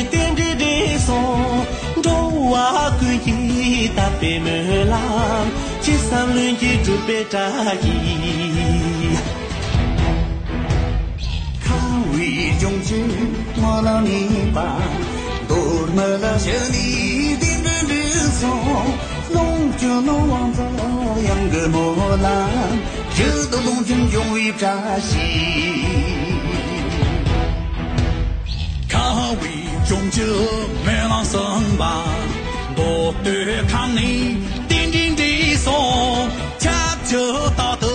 རྟེན་འབྲེལ་འགྲིག་སོང་། འགྲོ་བ་ཀུན་གྱི་དད་པའི་སྨོན་ལམ། ཅི་བསམ་ལྷུན་གྱིས་འགྲུབ་པའི་བཀྲ་ཤིས། ཁ་བའི་ལྗོངས་ཀྱི་སྨོན་ལམ་ཉེས་པ། མདོ་སྨད་ལ་བཞུད་ནས་རྟེན་འབྲེལ་འགྲིག་སོང་། ལོངས་སྤྱོད་ནོར་དབང་རྫོགས་གཡང་གི་སྨོན་ལམ། ཡིད་དུ་ལོངས་སྤྱོད་འབྱུང་བའི་བཀྲ་ཤིས། ཁ་བའི་ལྗོངས་ཀྱི་སྨོན་ལམ་གསུམ་པ། མདོ་སྟོད་ཁམས་ནས་རྟེན་འབྲེལ་འགྲིག་སོང་། ཆབས་ཅིག་རྟག་ཏུ་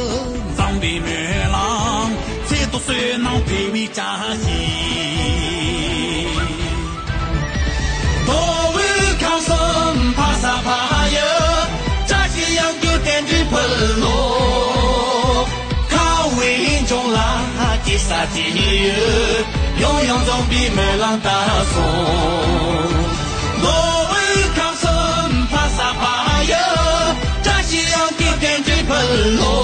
འཛོམས་པའི་སྨོན་ལམ། ཚེ་ཐོག་བསོད་ནམས་འཕེལ་བའི་བཀྲ་ཤིས། མདོ་དབུས་ཁམས་གསུམ་འཕགས་ས་འཕགས་ཡུལ། བཀྲ་ཤིས་གཡང་སྐྱོད་རྟེན་འབྲེལ་ཕུལ་ལོ། ཁ་བའི་ལྗོངས་ལ་སྐྱེ་ས་སྐྱེ་ཡུལ། ཡང་ཡང་འཛོམས་པའི་སྨོན་ལམ་བཏབ་སོང་། མདོ་དབུས་ཁམས་གསུམ་འཕགས་ས་འཕགས་ཡུལ། བཀྲ་ཤིས་གཡང་སྐྱོད་རྟེན་འབྲེལ་ཕུལ་ལོ།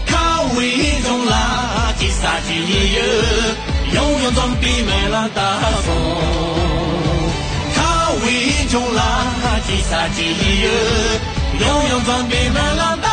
ཁ་བའི་ལྗོངས་ལ་སྐྱེ་ས་སྐྱེ་ཡུལ། ཡང་ཡང་འཛོམས་པའི་སྨོན་ལམ་བཏབ་སོང་། ཁ་བའི་ལྗོངས་ལ་སྐྱེ་ས་སྐྱེ་ཡུལ། ཡང་ཡང་འཛོམས་པའི་སྨོན་ལམ་བཏབ།